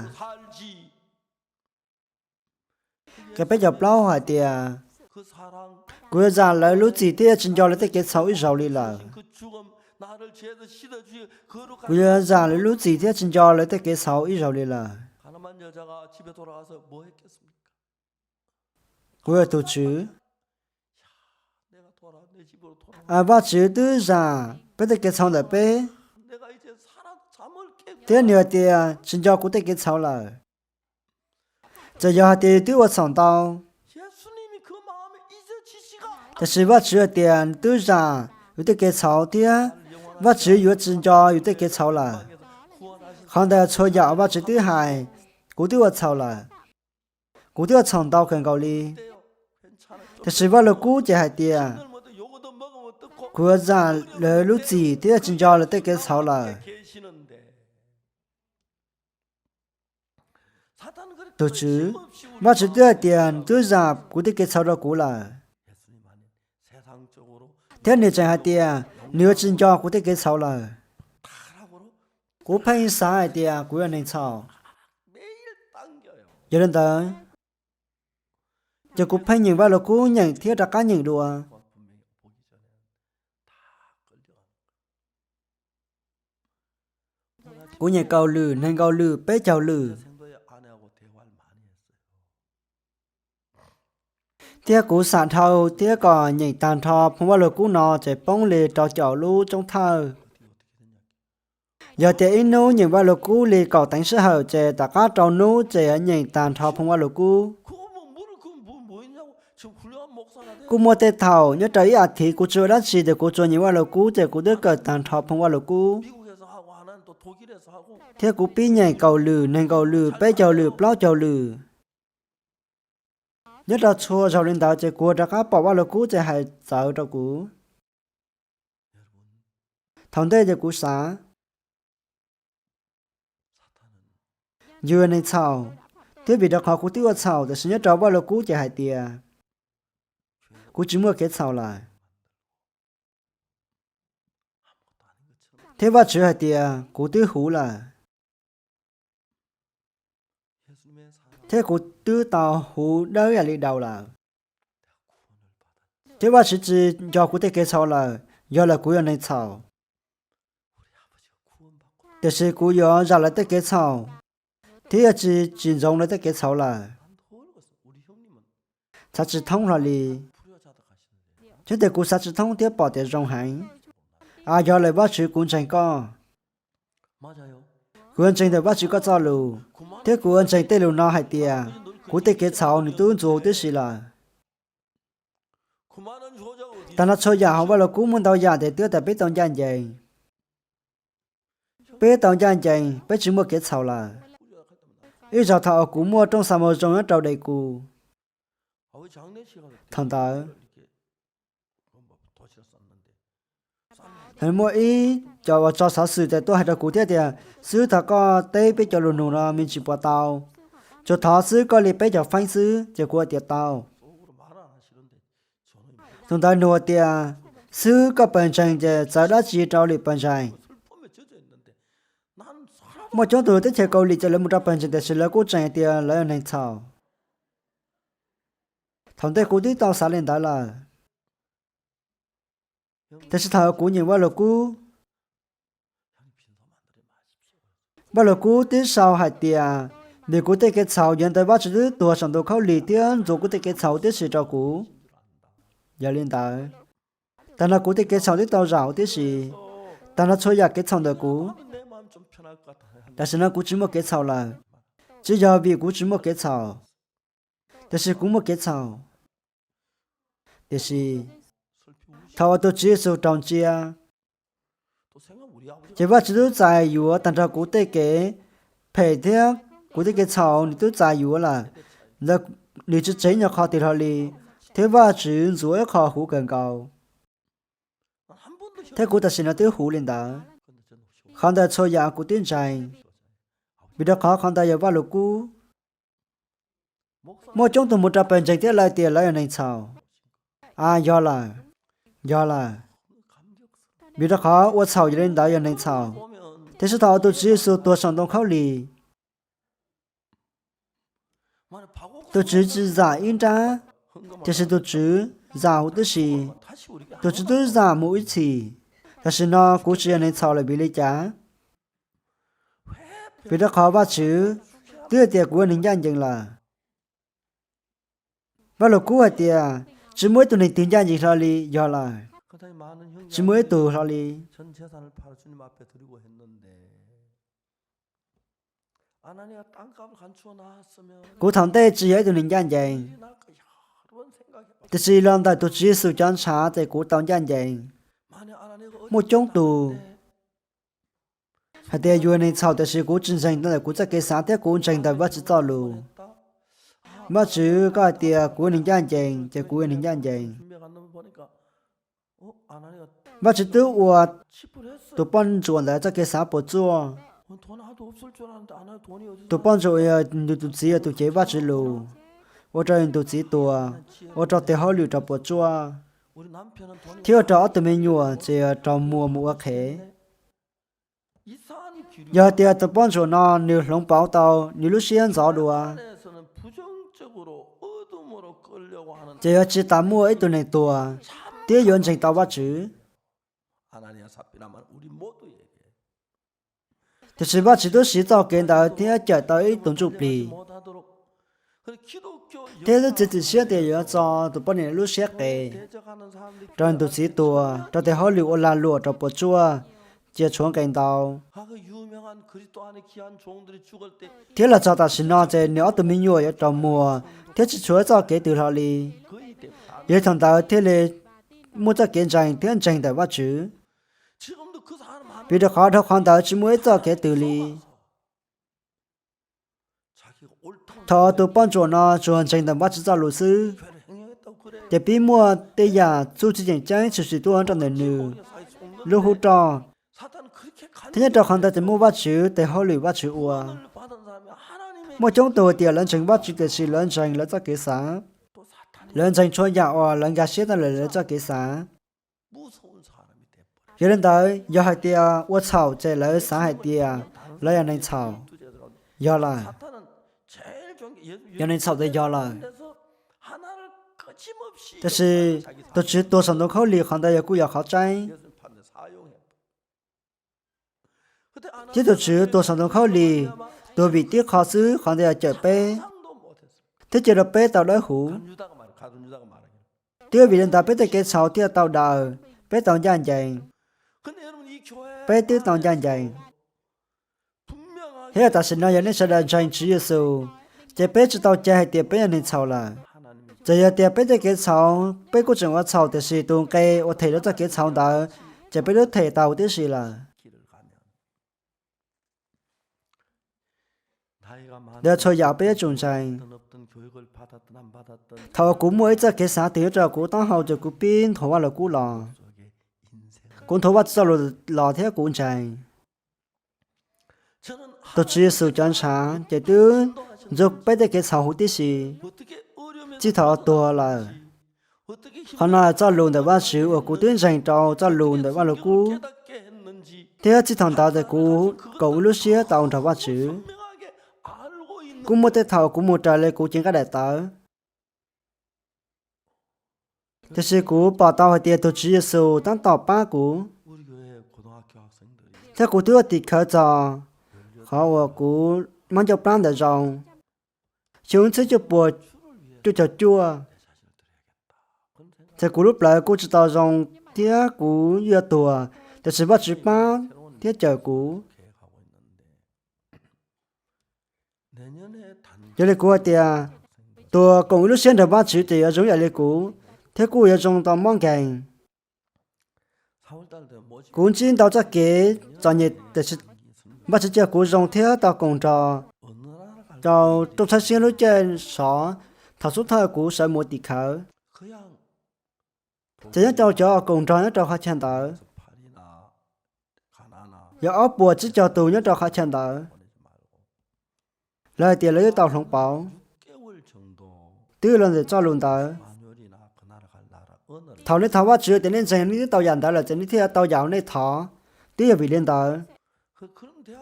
nqe peb caug plaub hais tias, kuv yuav zam lawv lub txim thiab yuav tsis nco lawv tej kev txhaum ib zaug li lawm. Kuv yuav zam lawv lub txim thiab tsis nco lawv tej kev txhaum ib zaug li lawm. Kuv yog tus Tswv. Vajtswv twb zam peb tej kev txhaum ntawm peb, thiab nws hais tias tsis nco kuv tej kev txhaum lawm. Txawm yog hais tias yus twb ua txhaum ntau, tiam sis Vajtswv hais tias nws twb zam yus tej kev txhaum thiab Vajtswv yuav tsis nco yus tej kev txhaum lawm. Qhov ntawd txhua yam uas Vajtswv twb hais, kuv twb ua txhaum lawm. Kuv twb ua txhaum ntau kawg nkaus li. Tiam sis Vaj Lug Kub ces hais tias, kuv yuav zam lawv lub txim thiab tsis nco lawv tej kev txhaum lawm. Tus Tswv, Vajtswv twb hais tias nws twb zam kuv tej kev txhaum rau kuv lawm, thiab nws tseem hais tias nws yuav tsis nco kuv tej kev txhaum lawm. Kuv pheej xav hais tias kuv yog neeg txhaum. Yog li ntawd, ces kuv pheej nyeem Vaj Lug Kub, nyeem thiab rov qab nyeem dua. Kuv nyeem kaum lwm, nees nkaum lwm, peb caug lwm, thiab kuv xam dhau thiab kom nyeem tag nrho phoo Vaj Lug Kub no ces poob li rau caum lub tsoob thawj. Yog tias ib hnub nyeem Vaj Lug Kub li kaum teev sij hawm ces tom qab rau hnub ces nyeem tag nrho phoo Vaj Lug Kub. Kuj muaj tej thaum nyob rau ib as thiv kuv tsis ua dab tsi ces kuv tsuas nyeem Vaj Lug Kub ces kuv twb kawm tag nrho phoo Vaj Lug Kub. Thiab kuv pib nyeem kaum lwm, nees nkaum lwm, peb caug lwm, plaub caug lwm. Nyob rau txhua zaus li ntawd ces kuv rov qab pom Vaj Lug Kub ces hais txawv rau kuv. Thaum ntej ces kuv xav, yus yog neeg txhaum, thiab vim rau qhov kuv twb ua txhaum, tiam sis nyob rau Vaj Lug Kub ces hais tias kuv tsis muaj kev txhaum lawm. Thiab Vajtswv hais tias kuv twb huv lawm, thiab kuv twb tau huv dawb yam li daus lawm. Thiab Vajtswv tsis nco kuv tej kev txhaum lawm, yog lawm kuv yog neeg txhaum. Tiam sis kuv yuav zam lawv tej kev txhaum, thiab yuav tsis tsis ntsoov lawv tej kev txhaum lawm. Xav tsis thoob hlo li. Thiab tias kuv xav tsis thoob thiab pom tias zoo heev. A, yog lawm Vajtswv, kuv ntseeg koj. Kuv yuav ntseeg ntawm Vajtswv koj txoj lus, thiab kuv yuav ntseeg tej lus no hais tias kuv tej kev txhaum nws twb ntxuav huv tib si lawm. Tag nrho txhua yam hauv Vaj Lug Kub muaj ntau yam tes twb tas peb tau ncaj ncees. Peb tau ncaj ncees, peb tsis muaj kev txhaum lawm. Ib zaug thaum uas kuv muaj rooj xa moo zoo nyob rau dej kus, thaum ntawd, thaum muaj ib cov uas tso xov xwm tes tuaj hais rau kuv thiab tias, xib hwb, thov koj teb peb cov lus nug no me ntsis puas tau? Tsuas thov xwb koj li peb caug feeb xwb ces kuv hais tias tau. Thaum ntawd nws hais tias, xib hwb, koj pawg ntseeg ces txawv dab tsi rau lwm pawg ntseeg? Muaj coob tug teb chaws Kaus Lim ces lawv mus rau pawg ntseeg tiam sis lawv kuj tseem hais tias lawv yog neeg txhaum. Thaum ntej kuv twb tau xav li ntawd lawm. Tiam sis thaum kuv nyeem Vaj Lug Kub, Vaj Lug Kub twb sau hais tias, vim kuv tej kev txhaum yog ntawd Vajtswv twb tuag saum ntug khaub lig thiab ntxuav kuv tej kev txhaum tib si rau kuv. Yog li ntawd, tag nrho kuv tej kev txhaum twb tau zam huv tib si, tag nrho txhua yam kev txhaum ntawm kuv. Tam sim no kuv tsis muaj kev txhaum lawm. Tsis yog vim kuv tsis muaj kev txhaum, tiam sis kuv muaj kev txhaum. Tiam sis, thaum uas tus Tswv Yexus raug ntsia, ces Vajtswv twb txais yuav tag nrho kuv tej kev phem thiab kuv tej kev txhaum nws twb txais yuav lawm. Ntawd nws tsis tseg ib nyuag qhov twg hlo li, thiab Vajtswv ntxuav ib qho huv kawg nkaus. Thiab kuv tam sim no twb huv li ntawd. Qhov ntawd txhua yam kuv twb ntseeg, vim rau qhov qhov ntawd yog Vaj Lug Kub. Muaj coob tug mus rau pawg ntseeg thiab lawv tias lawv yog neeg txhaum. A, yog lawm, yog lawm. Vim rau qhov ua txhaum yog li ntawd, yog neeg txhaum. Tiam sis thaum tus Tswv Yexus tuag saum ntoo khaub lig, tus Tswv tsis zam ib nrab, tiam sis tus Tswv zam huv tib si. Tus Tswv twb zam mus ib txhis. Tam sim no kuv tsis yog neeg txhaum lawm vim li cas? Vim rau qhov Vajtswv twb hais tias kuv yog neeg ncaj ncees lawm. Vaj Lug Kub hais tias tsis muaj ib tug neeg twg ncaj ncees hlo li, yog lawm. Tsis muaj ib tug hlo li. Kuv thaum ntej tsis yog ib tug neeg ncaj ncees, tiam sis los ntawm tus Tswv Yexus cov ntshav ces kuv tau ncaj ncees. Muaj coob tug hais tias yus neeg txhaum, tiam sis kuv tsis ntseeg ntawm kuv txoj kev xav thiab kuv ntseeg ntawm Vajtswv txoj lus. Vajtswv, koj hais tias kuv yog neeg ncaj ncees, ces kuv yog neeg ncaj ncees. Vajtswv twb ua tus poj ntsuam ntawd txoj kev xav puas tsuaj. Tus poj ntsuam uas yog nws tus txiv yog tus cev Vajtswv lus, ua rau nws tus txiv tuag, ua rau tes hauj lwm raug puas tsuaj, thiab ua rau ob tug me nyuam ces raug muag mus ua qhev. Yog hais tias tus poj ntsuam no nws hloov pauv tau nws lub siab ntxov dua, ces yuav tsis tas muaj ib tug neeg tuag thiab yuav ntseeg tau Vajtswv. Tiam sis Vajtswv twb siv txoj kev ntawd thiab cawm tau ib tug ntsuj plig, thiab twb txiav txim siab tias yuav txo tus poj niam lub siab qes, rau nws tus txiv tuag, rau tes hauj lwm ua lag luam raug puas tsuaj, cia tshuav nqe ntau. Thiab los txog tam sim no ces nws ob tug me nyuam yuav raug muag thiab tsis tshuav ib txoj kev twg hlo li. Yog li thaum ntawd thiaj li muaj txoj kev ntseeg thiab ntseeg ntawm Vajtswv, vim rau qhov dhau qhov ntawd tsis muaj ib txoj kev twg li. Thaum tus poj ntsuam no tsuas ntseeg ntawm Vajtswv txoj lus xwb, ces pib muaj tej yam txuj ci tseem ceeb tshwm sim tuaj rau ntawm nws lub hub roj, thiab nyob rau qhov ntawd ces muaj Vajtswv tes hauj lwm Vajtswv ua. Muaj coob tug hais tias lawv ntseeg Vajtswv tiam sis lawv ntseeg lawv txoj kev xav. Lawv ntseeg txhua yam uas lawv nkag siab tau lawm lawv txoj kev xav. Yog li ntawd, yog hais tias ua txhaum ces lawv xav hais tias lawv yog neeg txhaum. Yog lawm, yog neeg txhaum ces yog lawm. Tiam sis tus Tswv tuag saum ntoo khaub lig, qhov ntawd yog kuj yog qhov tseeb. Thiab tus Tswv tuag saum ntoo khaub lig, tuag vim tib qho xwb, qhov ntawd yog cawm peb thiab cia rau peb tau dawb huv. Twb vim li ntawd peb tej kev txhaum thiaj tau daws, peb tau ncaj ncees. Peb twb tau ncaj ncees. Thiab yog tam sim no yog nej sawv daws ntseeg Tswv Yexus, ces peb tsis tau cai hais tias peb yog neeg txhaum lawm. Txawm yog tias peb tej kev txhaum, peb kuj tseem ua txhaum, tiam sis tus nqe uas them rau txoj kev txhaum ntawd, ces peb twb them tau tib si lawm. Ntawd txhua yam peb yuav tsum ntseeg. Thaum uas kuv muaj ib txoj kev xav twg nyob rau kuv taub hau ces kuv pib nthuav Vaj Lug Kub los. Kuv nthuav Vajtswv txoj lus los thiab kuv ntseeg. Tus Tswv Yexus cov ntshav ces twb ntxuav peb tej kev txhaum huv tib si, txij thaum tuag lawm. Qhov no txoj lus ntawm Vajtswv uas kuv twb ntseeg rau txoj lus ntawm Vaj Lug Kub, thiab txij thaum ntawd ces kuv koom ib lub siab tau nrog Vajtswv. Kuj muaj tej thaum kuv mus raws li kuv cev nqaij daim tawv, tiam sis kuv pom tau hais tias tus Tswv Yexus tab tom pab kuv, thiab kuv twb ua tim khawv txog qhov uas kuv muab ncauj plab ntawd zoo. Xyoo ib txhiab cuaj puas cuaj caug cuaj, ces kuv lub plawv kuj tsis tau zoo, thiab kuv yuav tuag, tiam sis Vajtswv pab thiab cawm kuv. Yog li kuv hais tias, tuag koom ib lub siab nrog Vajtswv ces yuav zoo ib yam li kuv, thiab kuj yuav zoo tau mob nkeeg. Kuv ntsib ntau txoj kev txom nyem, tiam sis Vajtswv cia kuv zoo thiab tau koom nrog rau rooj tshawb siab lub caij sov thaum xub thawj kuv sawv mus tim khawv. Ces nyob rau cov koom nrog nyob rau qhov chaw ntawd, yog ob puas tsib caug tus nyob rau qhov chaw ntawd, lawv hais tias lawv twb tau hloov pauv, twb los ntawm txoj lus ntawd. Thaum nej thov Vajtswv tias nej ntseeg nej twb tau yam ntawd lawm ces nej thiaj tau yam uas nej thov. Twb yog vim li ntawd,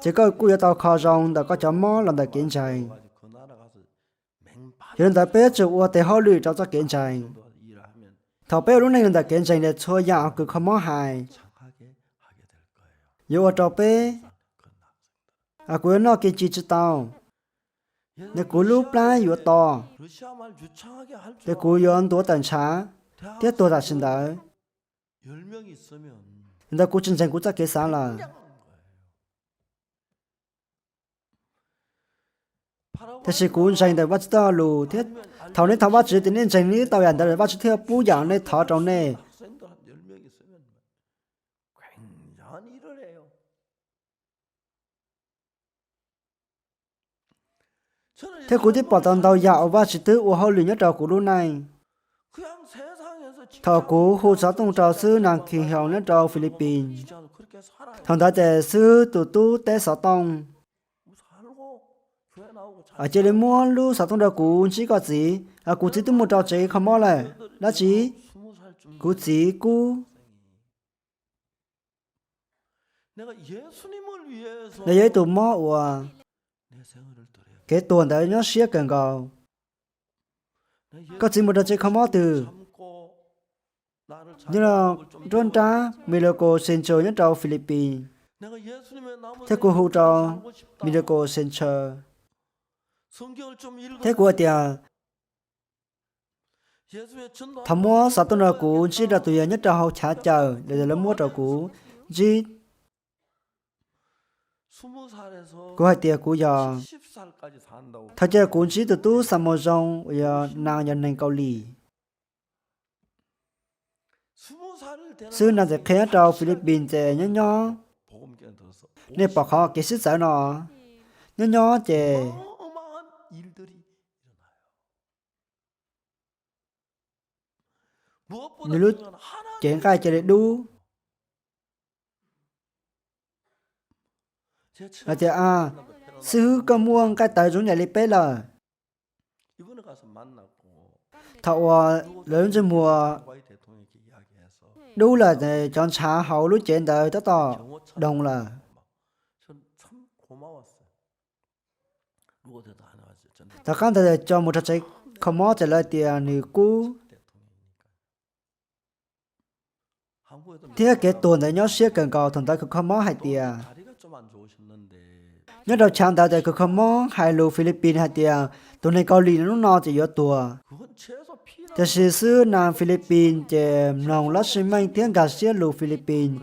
ces koj kuj yuav tau kho zoo ntawm koj cov mob los ntawm kev ntseeg. Yog li ntawd peb yuav tsum ua tes hauj lwm rau txoj kev ntseeg. Thaum peb ua lub neej los ntawm kev ntseeg ces txhua yam uas kws kho mob hais yuav ua rau peb, kuv yuav noj kev ci tsis tau, nws kuv lub plab yuav to, ces kuv yuav ntuav tawm ntshav thiab tuag tam sim ntawd. Ntawd kuv tsis ntseeg kuv txoj kev xav lawm. Tiam sis kuv ntseeg ntawm Vajtswv txoj lus thiab thaum nej thov Vajtswv tias nej ntseeg nej twb tau yam ntawd lawm, Vajtswv thiaj pub yam uas nej thov rau nej. Thiab kuv twb pom tau ntau yam uas Vajtswv twb ua hauj lwm nyob rau kuv lub neej. Thaum kuv hu xov tooj rau xib hwb Nag Khi Hoos nyob rau Philippines, thaum ntawd ces xib hwb tus tub teb xov tooj cia li muab lub xov tooj rau kuv ntsib koj txiv. Kuv txiv twb mus rau tsev kho mob lawm. Dab tsi? Kuv txiv kub. Nws yog ib tug mob uas kev tuag ntawd nyob siab kawg nkaus. Koj txiv mus rau tsev kho mob twg? Nyob nruab nrab Miracle Center nyob rau Philippines. Thiab kuv hu rau Miracle Center thiab kuv hais tias, thov muab xov tooj rau kuv ntsib rau tus yog nyob rau hauv chav cawm, lawv muab rau kuv ntsib. Kuv hais tias kuv yog, thov cia kuv ntsib tus tub Xas Mus Zoo uas yog nas yog neeg Kaus Lim. Xib hwb nas txawm qhia nyob rau Philippines ces nyob nyob, nej pom qhov kev sib txawv no, nyob nyob ces nws lub cev nqaij cia li dub. Lawv tias, xib hwb, koj muaj nqaij tawv zoo ib yam li peb lawm. Thaum uas lawv lub ntsej muag dub lawm, cov ntshav hauv lub cev ntawd tab tom doo lawm. Tom qab ntawd coj mus rau tsev kho mob ces lawv tias nws kub. Thiab kev tuag ntawd nyob siab kawg nkaus. Thaum ntawd kws kho mob hais tias, nyob rau chav ntawd ces kws kho mob hais lus Philippines hais tias tus neeg Kaus Lim hnub no ces yuav tuag. Tiam sis xib hwb nas Philippines ces mloog lub sij meej thiab nkag siab lus Philippines,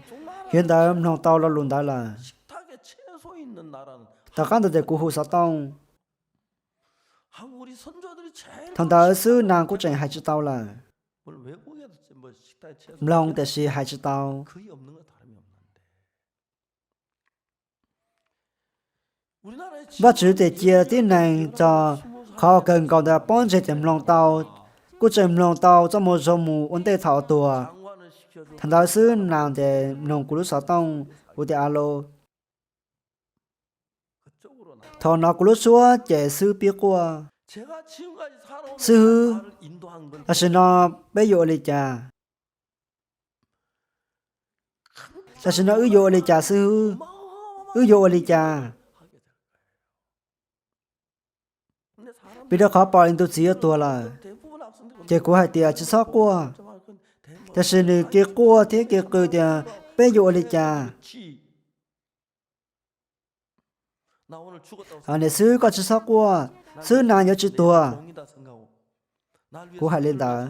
yog li ntawd mloog tau lo lus ntawd lawm. Tom qab ntawd ces kuv hu xov tooj. Thaum ntawd xib hwb nas kuj tseem hais tsis tau lawm. Mloog tiam sis hais tsis tau. Vajtswv ces cia tib neeg txog qhov kawg nkaus ntawd pob ntseg ces mloog tau, kuj tseem mloog tau txoj moo zoo mus ua ntej thaum tuag. Thaum ntawd xib hwb nas ces mloog kuv lub xov tooj, kuv tias alo. Thaum hnov kuv lub suab ces xib hwb pib quaj. Xib hwb, tam sim no peb yuav ua li cas? Tam sim no wb yuav ua li cas xib hwb? Wb yuav ua li cas? Vim rau qhov pom li tus txiv yuav tuag lawm. Ces kuv hais tias tsis txhob quaj. Tiam sis nws cia quaj thiab cia qw tias peb yuav ua li cas? Niam xib hwb, koj tsis txhob quaj, xib hwb nas yuav tsis tuag. Kuv hais li ntawd,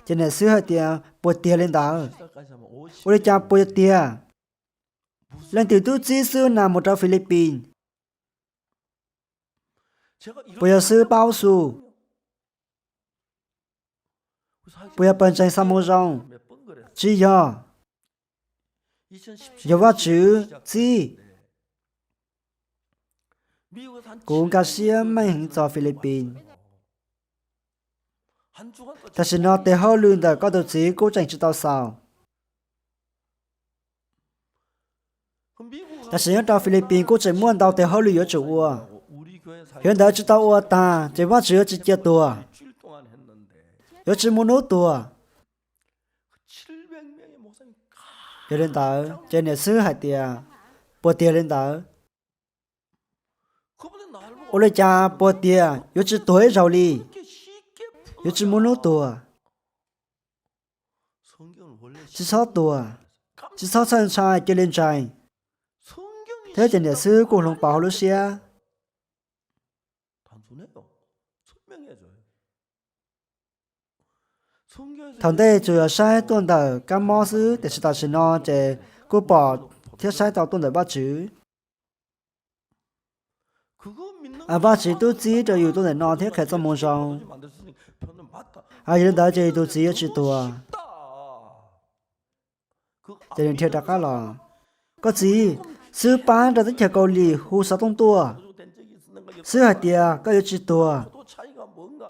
ces niam xib hwb hais tias puas tiag li ntawd? Ua li cas puas yuav tiag? Leej twg twb txib xib hwb nas mus rau Philippines? Puas yog xib hwb Pab Xu? Puas yog pawg ntseeg Xas Mus Zoo? Tsis yog. Yog Vajtswv txib. Kuv nkag siab meej heev txog Philippines. Tam sim no tes hauj lwm ntawm koj tus txiv kuj tseem tsis tau xaus. Tam sim nyob rau Philippines kuj tseem muaj ntau tes hauj lwm yuav tsum ua. Yog li ntawd tsis tau ua tag ces Vajtswv yuav tsis cia tuag, yuav tsis muaj hnub tuag. Yog li ntawd ces niam xib hwb hais tias, puas tiag li ntawd? Ua li cas puas tiag yuav tsis tuag ib zaug li, yuav tsis muaj hnub tuag? Tsis txhob tuag, tsis txhob txhawj ntshai, cia li ntseeg. Thiab ces niam xib hwb kuj hloov pauv hauv lub siab. Thaum ntej tsuas yog saib tuaj ntawm kab mob xwb, tiam sis tam sim no ces kuj pom thiab saib tau tuaj ntawm Vajtswv. Vajtswv twb txib rau yus tuaj ntawm no thiab qhia txoj moo zoo. Yog li ntawd ces yus tus txiv yuav tsis tuag. Ces nws dhia rov qab los. Koj txiv, xib hwb pab nram teb chaws Kaus Lim hu xov tooj tuaj, xib hwb hais tias koj yuav tsis tuag,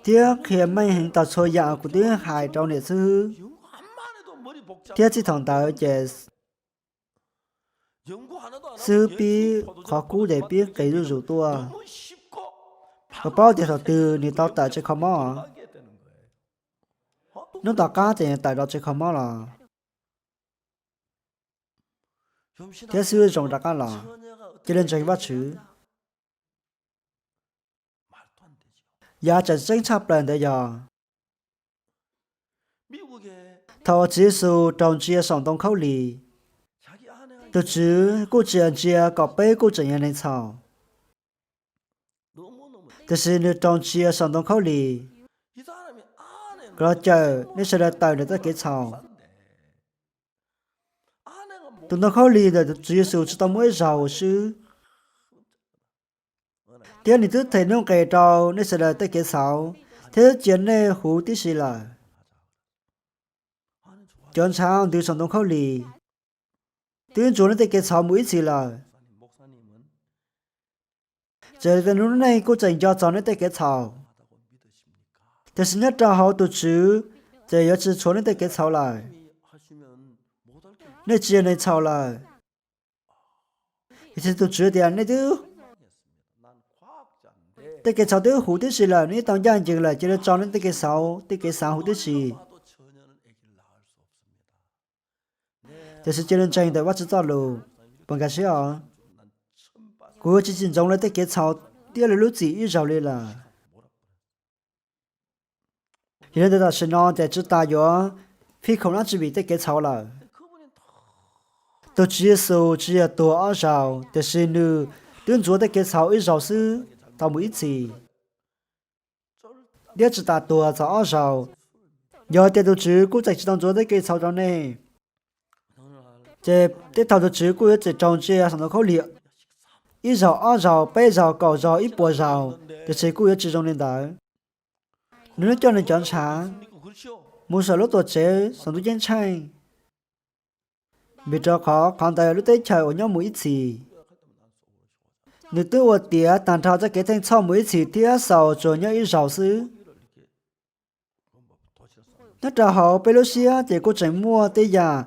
thiab qhia meej heev tau txhua yam kuv twb hais rau niam xib hwb. Thiab txij thaum ntawd ces xib hwb pib qhov kub ces pib qis zuj zus tuaj. Puas paub tias thaum twg nws tau tawm tsev kho mob? Hnub tom qab ces nws tawm rau tsev kho mob los, thiab xib hwb zoo rov qab los. Cia li ntseeg Vajtswv. Yav tseem ceeb tshaj plaws ntawd yog thaum uas Tswv Yexus raug ntsia saum ntoo khaub lig, tus Tswv kuj tsis ntsia kom peb kuj tseem yog neeg txhaum, tiam sis nws raug ntsia saum ntoo khaub lig kom los cawm nej sawv daws tawm ntawm tej kev txhaum. Tus ntoo khaub lig ntawm Tswv Yexus tsis tau muaj ib zaug swb, thiab nws twb them nuj nqes rau nej sawv daws tej kev txhaum thiab cia nej huv tib si lawm. Cov ntshav ntws saum ntoo khaub lig twb ntsuas nej tej kev txhaum mus ib txhis lawm. Txawm tias hnub no nej kuj tseem nco txog nej tej kev txhaum, tiam sis nyob rau hauv tus Tswv ces yuav tsis tshuav nej tej kev txhaum lawm. Nej tsis yog neeg txhaum lawm. Tiam sis tus Tswv tias nej twb, tej kev txhaum twb huv tib si lawm, nej tau ncaj ncees lawm, cia li tso nej tej kev txhaum, tej kev xav huv tib si. Tiam sis cia li ntseeg ntawm Vajtswv txoj lus, puas nkag siab os? Kuv yuav tsis tsim ntsoov lawv tej kev txhaum thiab lawv lub txim ib zaug li lawm. Yog li ntawd tam sim no ces tsis tas yuav fij khoom dab tsi vim tej kev txhaum lawm. Tus Tswv Yexus tsis yog tuag ob zaug, tiam sis nws twb ntxuav tej kev txhaum ib zaug xwb tau mus ib txhis, thiab tsis tas tuag txog ob zaug. Yog tias tus Tswv kuj tseem tsis tau ntxuav tej kev txhaum rau nej, ces tej thaum tus Tswv kuj yuav tseem raug ntsia saum ntoo khaub lig ib zaug, ob zaug, peb zaug, kaum zaug, ib puas zaug, tiam sis kuj yuav tsis zoo li ntawd. Nws lub coj nws cov ntshav mus saum lub tuam tsev saum ntuj ceeb tsheej, vim rau qhov qhov ntawd yog lub teb chaws uas nyob mus ib txhis. Nws twb ua tiav tag nrho txoj kev theej txhoj mus ib txhis thiab xaus tsuas nyob ib zaug xwb. Nyob rau hauv peb lub siab ces kuj tseem muaj tej yam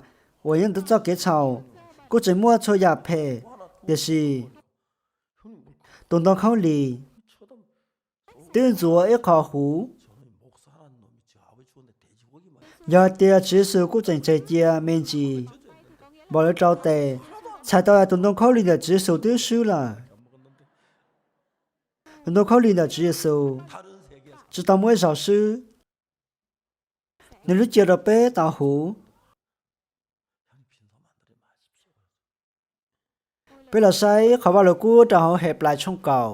uas nyob ntawm txoj kev txhaum, kuj tseem muaj txhua yam phem, tiam sis tus ntoo khaub lig twb ntxuav ib qho huv. Yog tias Tswv Yexus kuj tseem tseg cia me ntsis npaum li rau tes, txhais tau tus ntoo khaub lig ntawm Tswv Yexus twb swb lawm. Tus ntoo khaub lig ntawm Tswv Yexus tsis tau muaj ib zaug swb. Nws lub cia rau peb tau huv. Peb los saib qhov Vaj Lug Kub rau hauv Henplais tshooj kaum,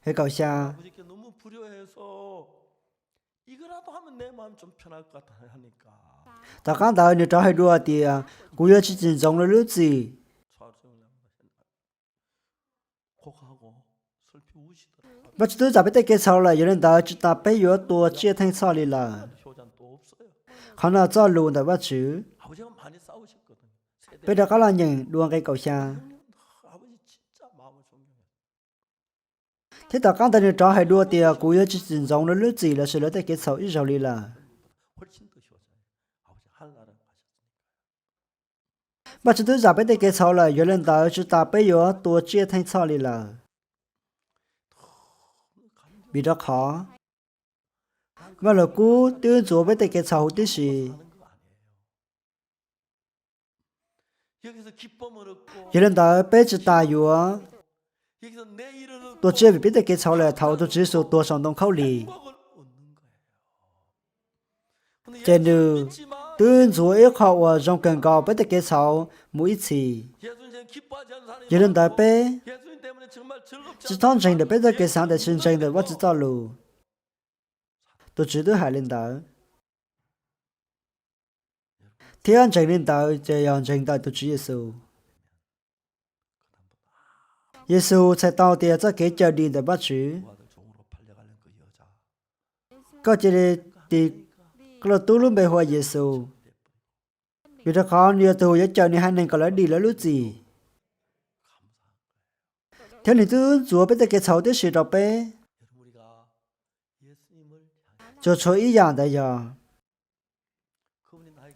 nqe kaum xya. Tom qab ntawd nws rov hais dua tias, kuv yuav tsis tsim ntsoov lawv lub txim. Vajtswv twb txais peb tej kev txhaum lawm, yog li ntawd tsis tas peb yuav tua tsiaj theej txhoj li lawm. Qhov no txoj lus ntawm Vajtswv. Peb rov qab los nyeem dua nqe kaum xya. Thiab tom qab ntawd nws rov hais dua tias, kuv yuav tsis txwm ntxoov lawv lub txim lossis lawv tej kev txhaum ib zaug li lawm. Vajtswv twb zam peb tej kev txhaum lawm, yog li ntawd tsis tas peb yuav tua tsiaj theej txhoj li lawm. Vim rau qhov Vaj Lug Kub twb ntxuav peb tej kev txhaum huv tib si. Yog li ntawd peb tsis tas yuav tua tsiaj vim peb tej kev txhaum lawm thaum tus Tswv Yexus tuag saum ntoo khaub lig. Ces nws twb ntxuav ib qho uas zoo kawg nkaus peb tej kev txhaum mus ib txhis. Yog li ntawd peb tsis txhob ntseeg ntawm peb txoj kev xav tiam sis ntseeg ntawm Vajtswv txoj lus. Tus Tswv twb hais li ntawd. Thiab ntseeg li ntawd ces yog ntseeg ntawm tus Tswv Yexus. Yexus txhais tau tias txoj kev cawm dim ntawm Vajtswv. Koj cia li tis koj lub tub lub npe hu ua Yexus, vim rau qhov nws yog tus yuav cawm nws haiv neeg kom lawv dim lawv lub txim. Thiab nws twb ntxuav peb tej kev txhaum tib si rau peb. Tsuas tshuav ib yam ntawd yog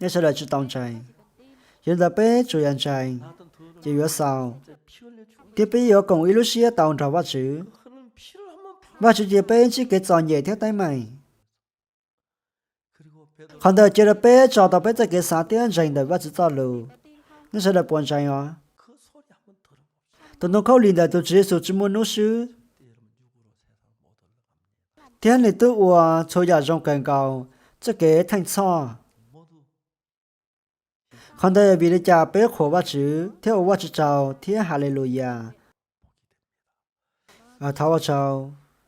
nej sawv daws tsis tau ntseeg. Yog li ntawd peb tsuas yog ntseeg, ces yuav xaus, thiab peb yuav koom ib lub siab tau nrog Vajtswv. Vajtswv cia peb ntsib kev txom nyem thiab teeb meem. Qhov ntawd cia rau peb tso tau peb txoj kev xav thiab ntseeg ntawm Vajtswv txoj lus. Nej sawv daws puas ntseeg os? Tus ntoo khaub lig ntawm tus Tswv Yexus tsis muaj hnub swb, thiab nws twb ua txhua yam zoo kawg nkaus txoj kev theej txhoj. Qhov ntawd yog vim li cas peb qhuas Vajtswv thiab ua Vajtswv tsaug thiab Haleluyas. Thov ua tsaug.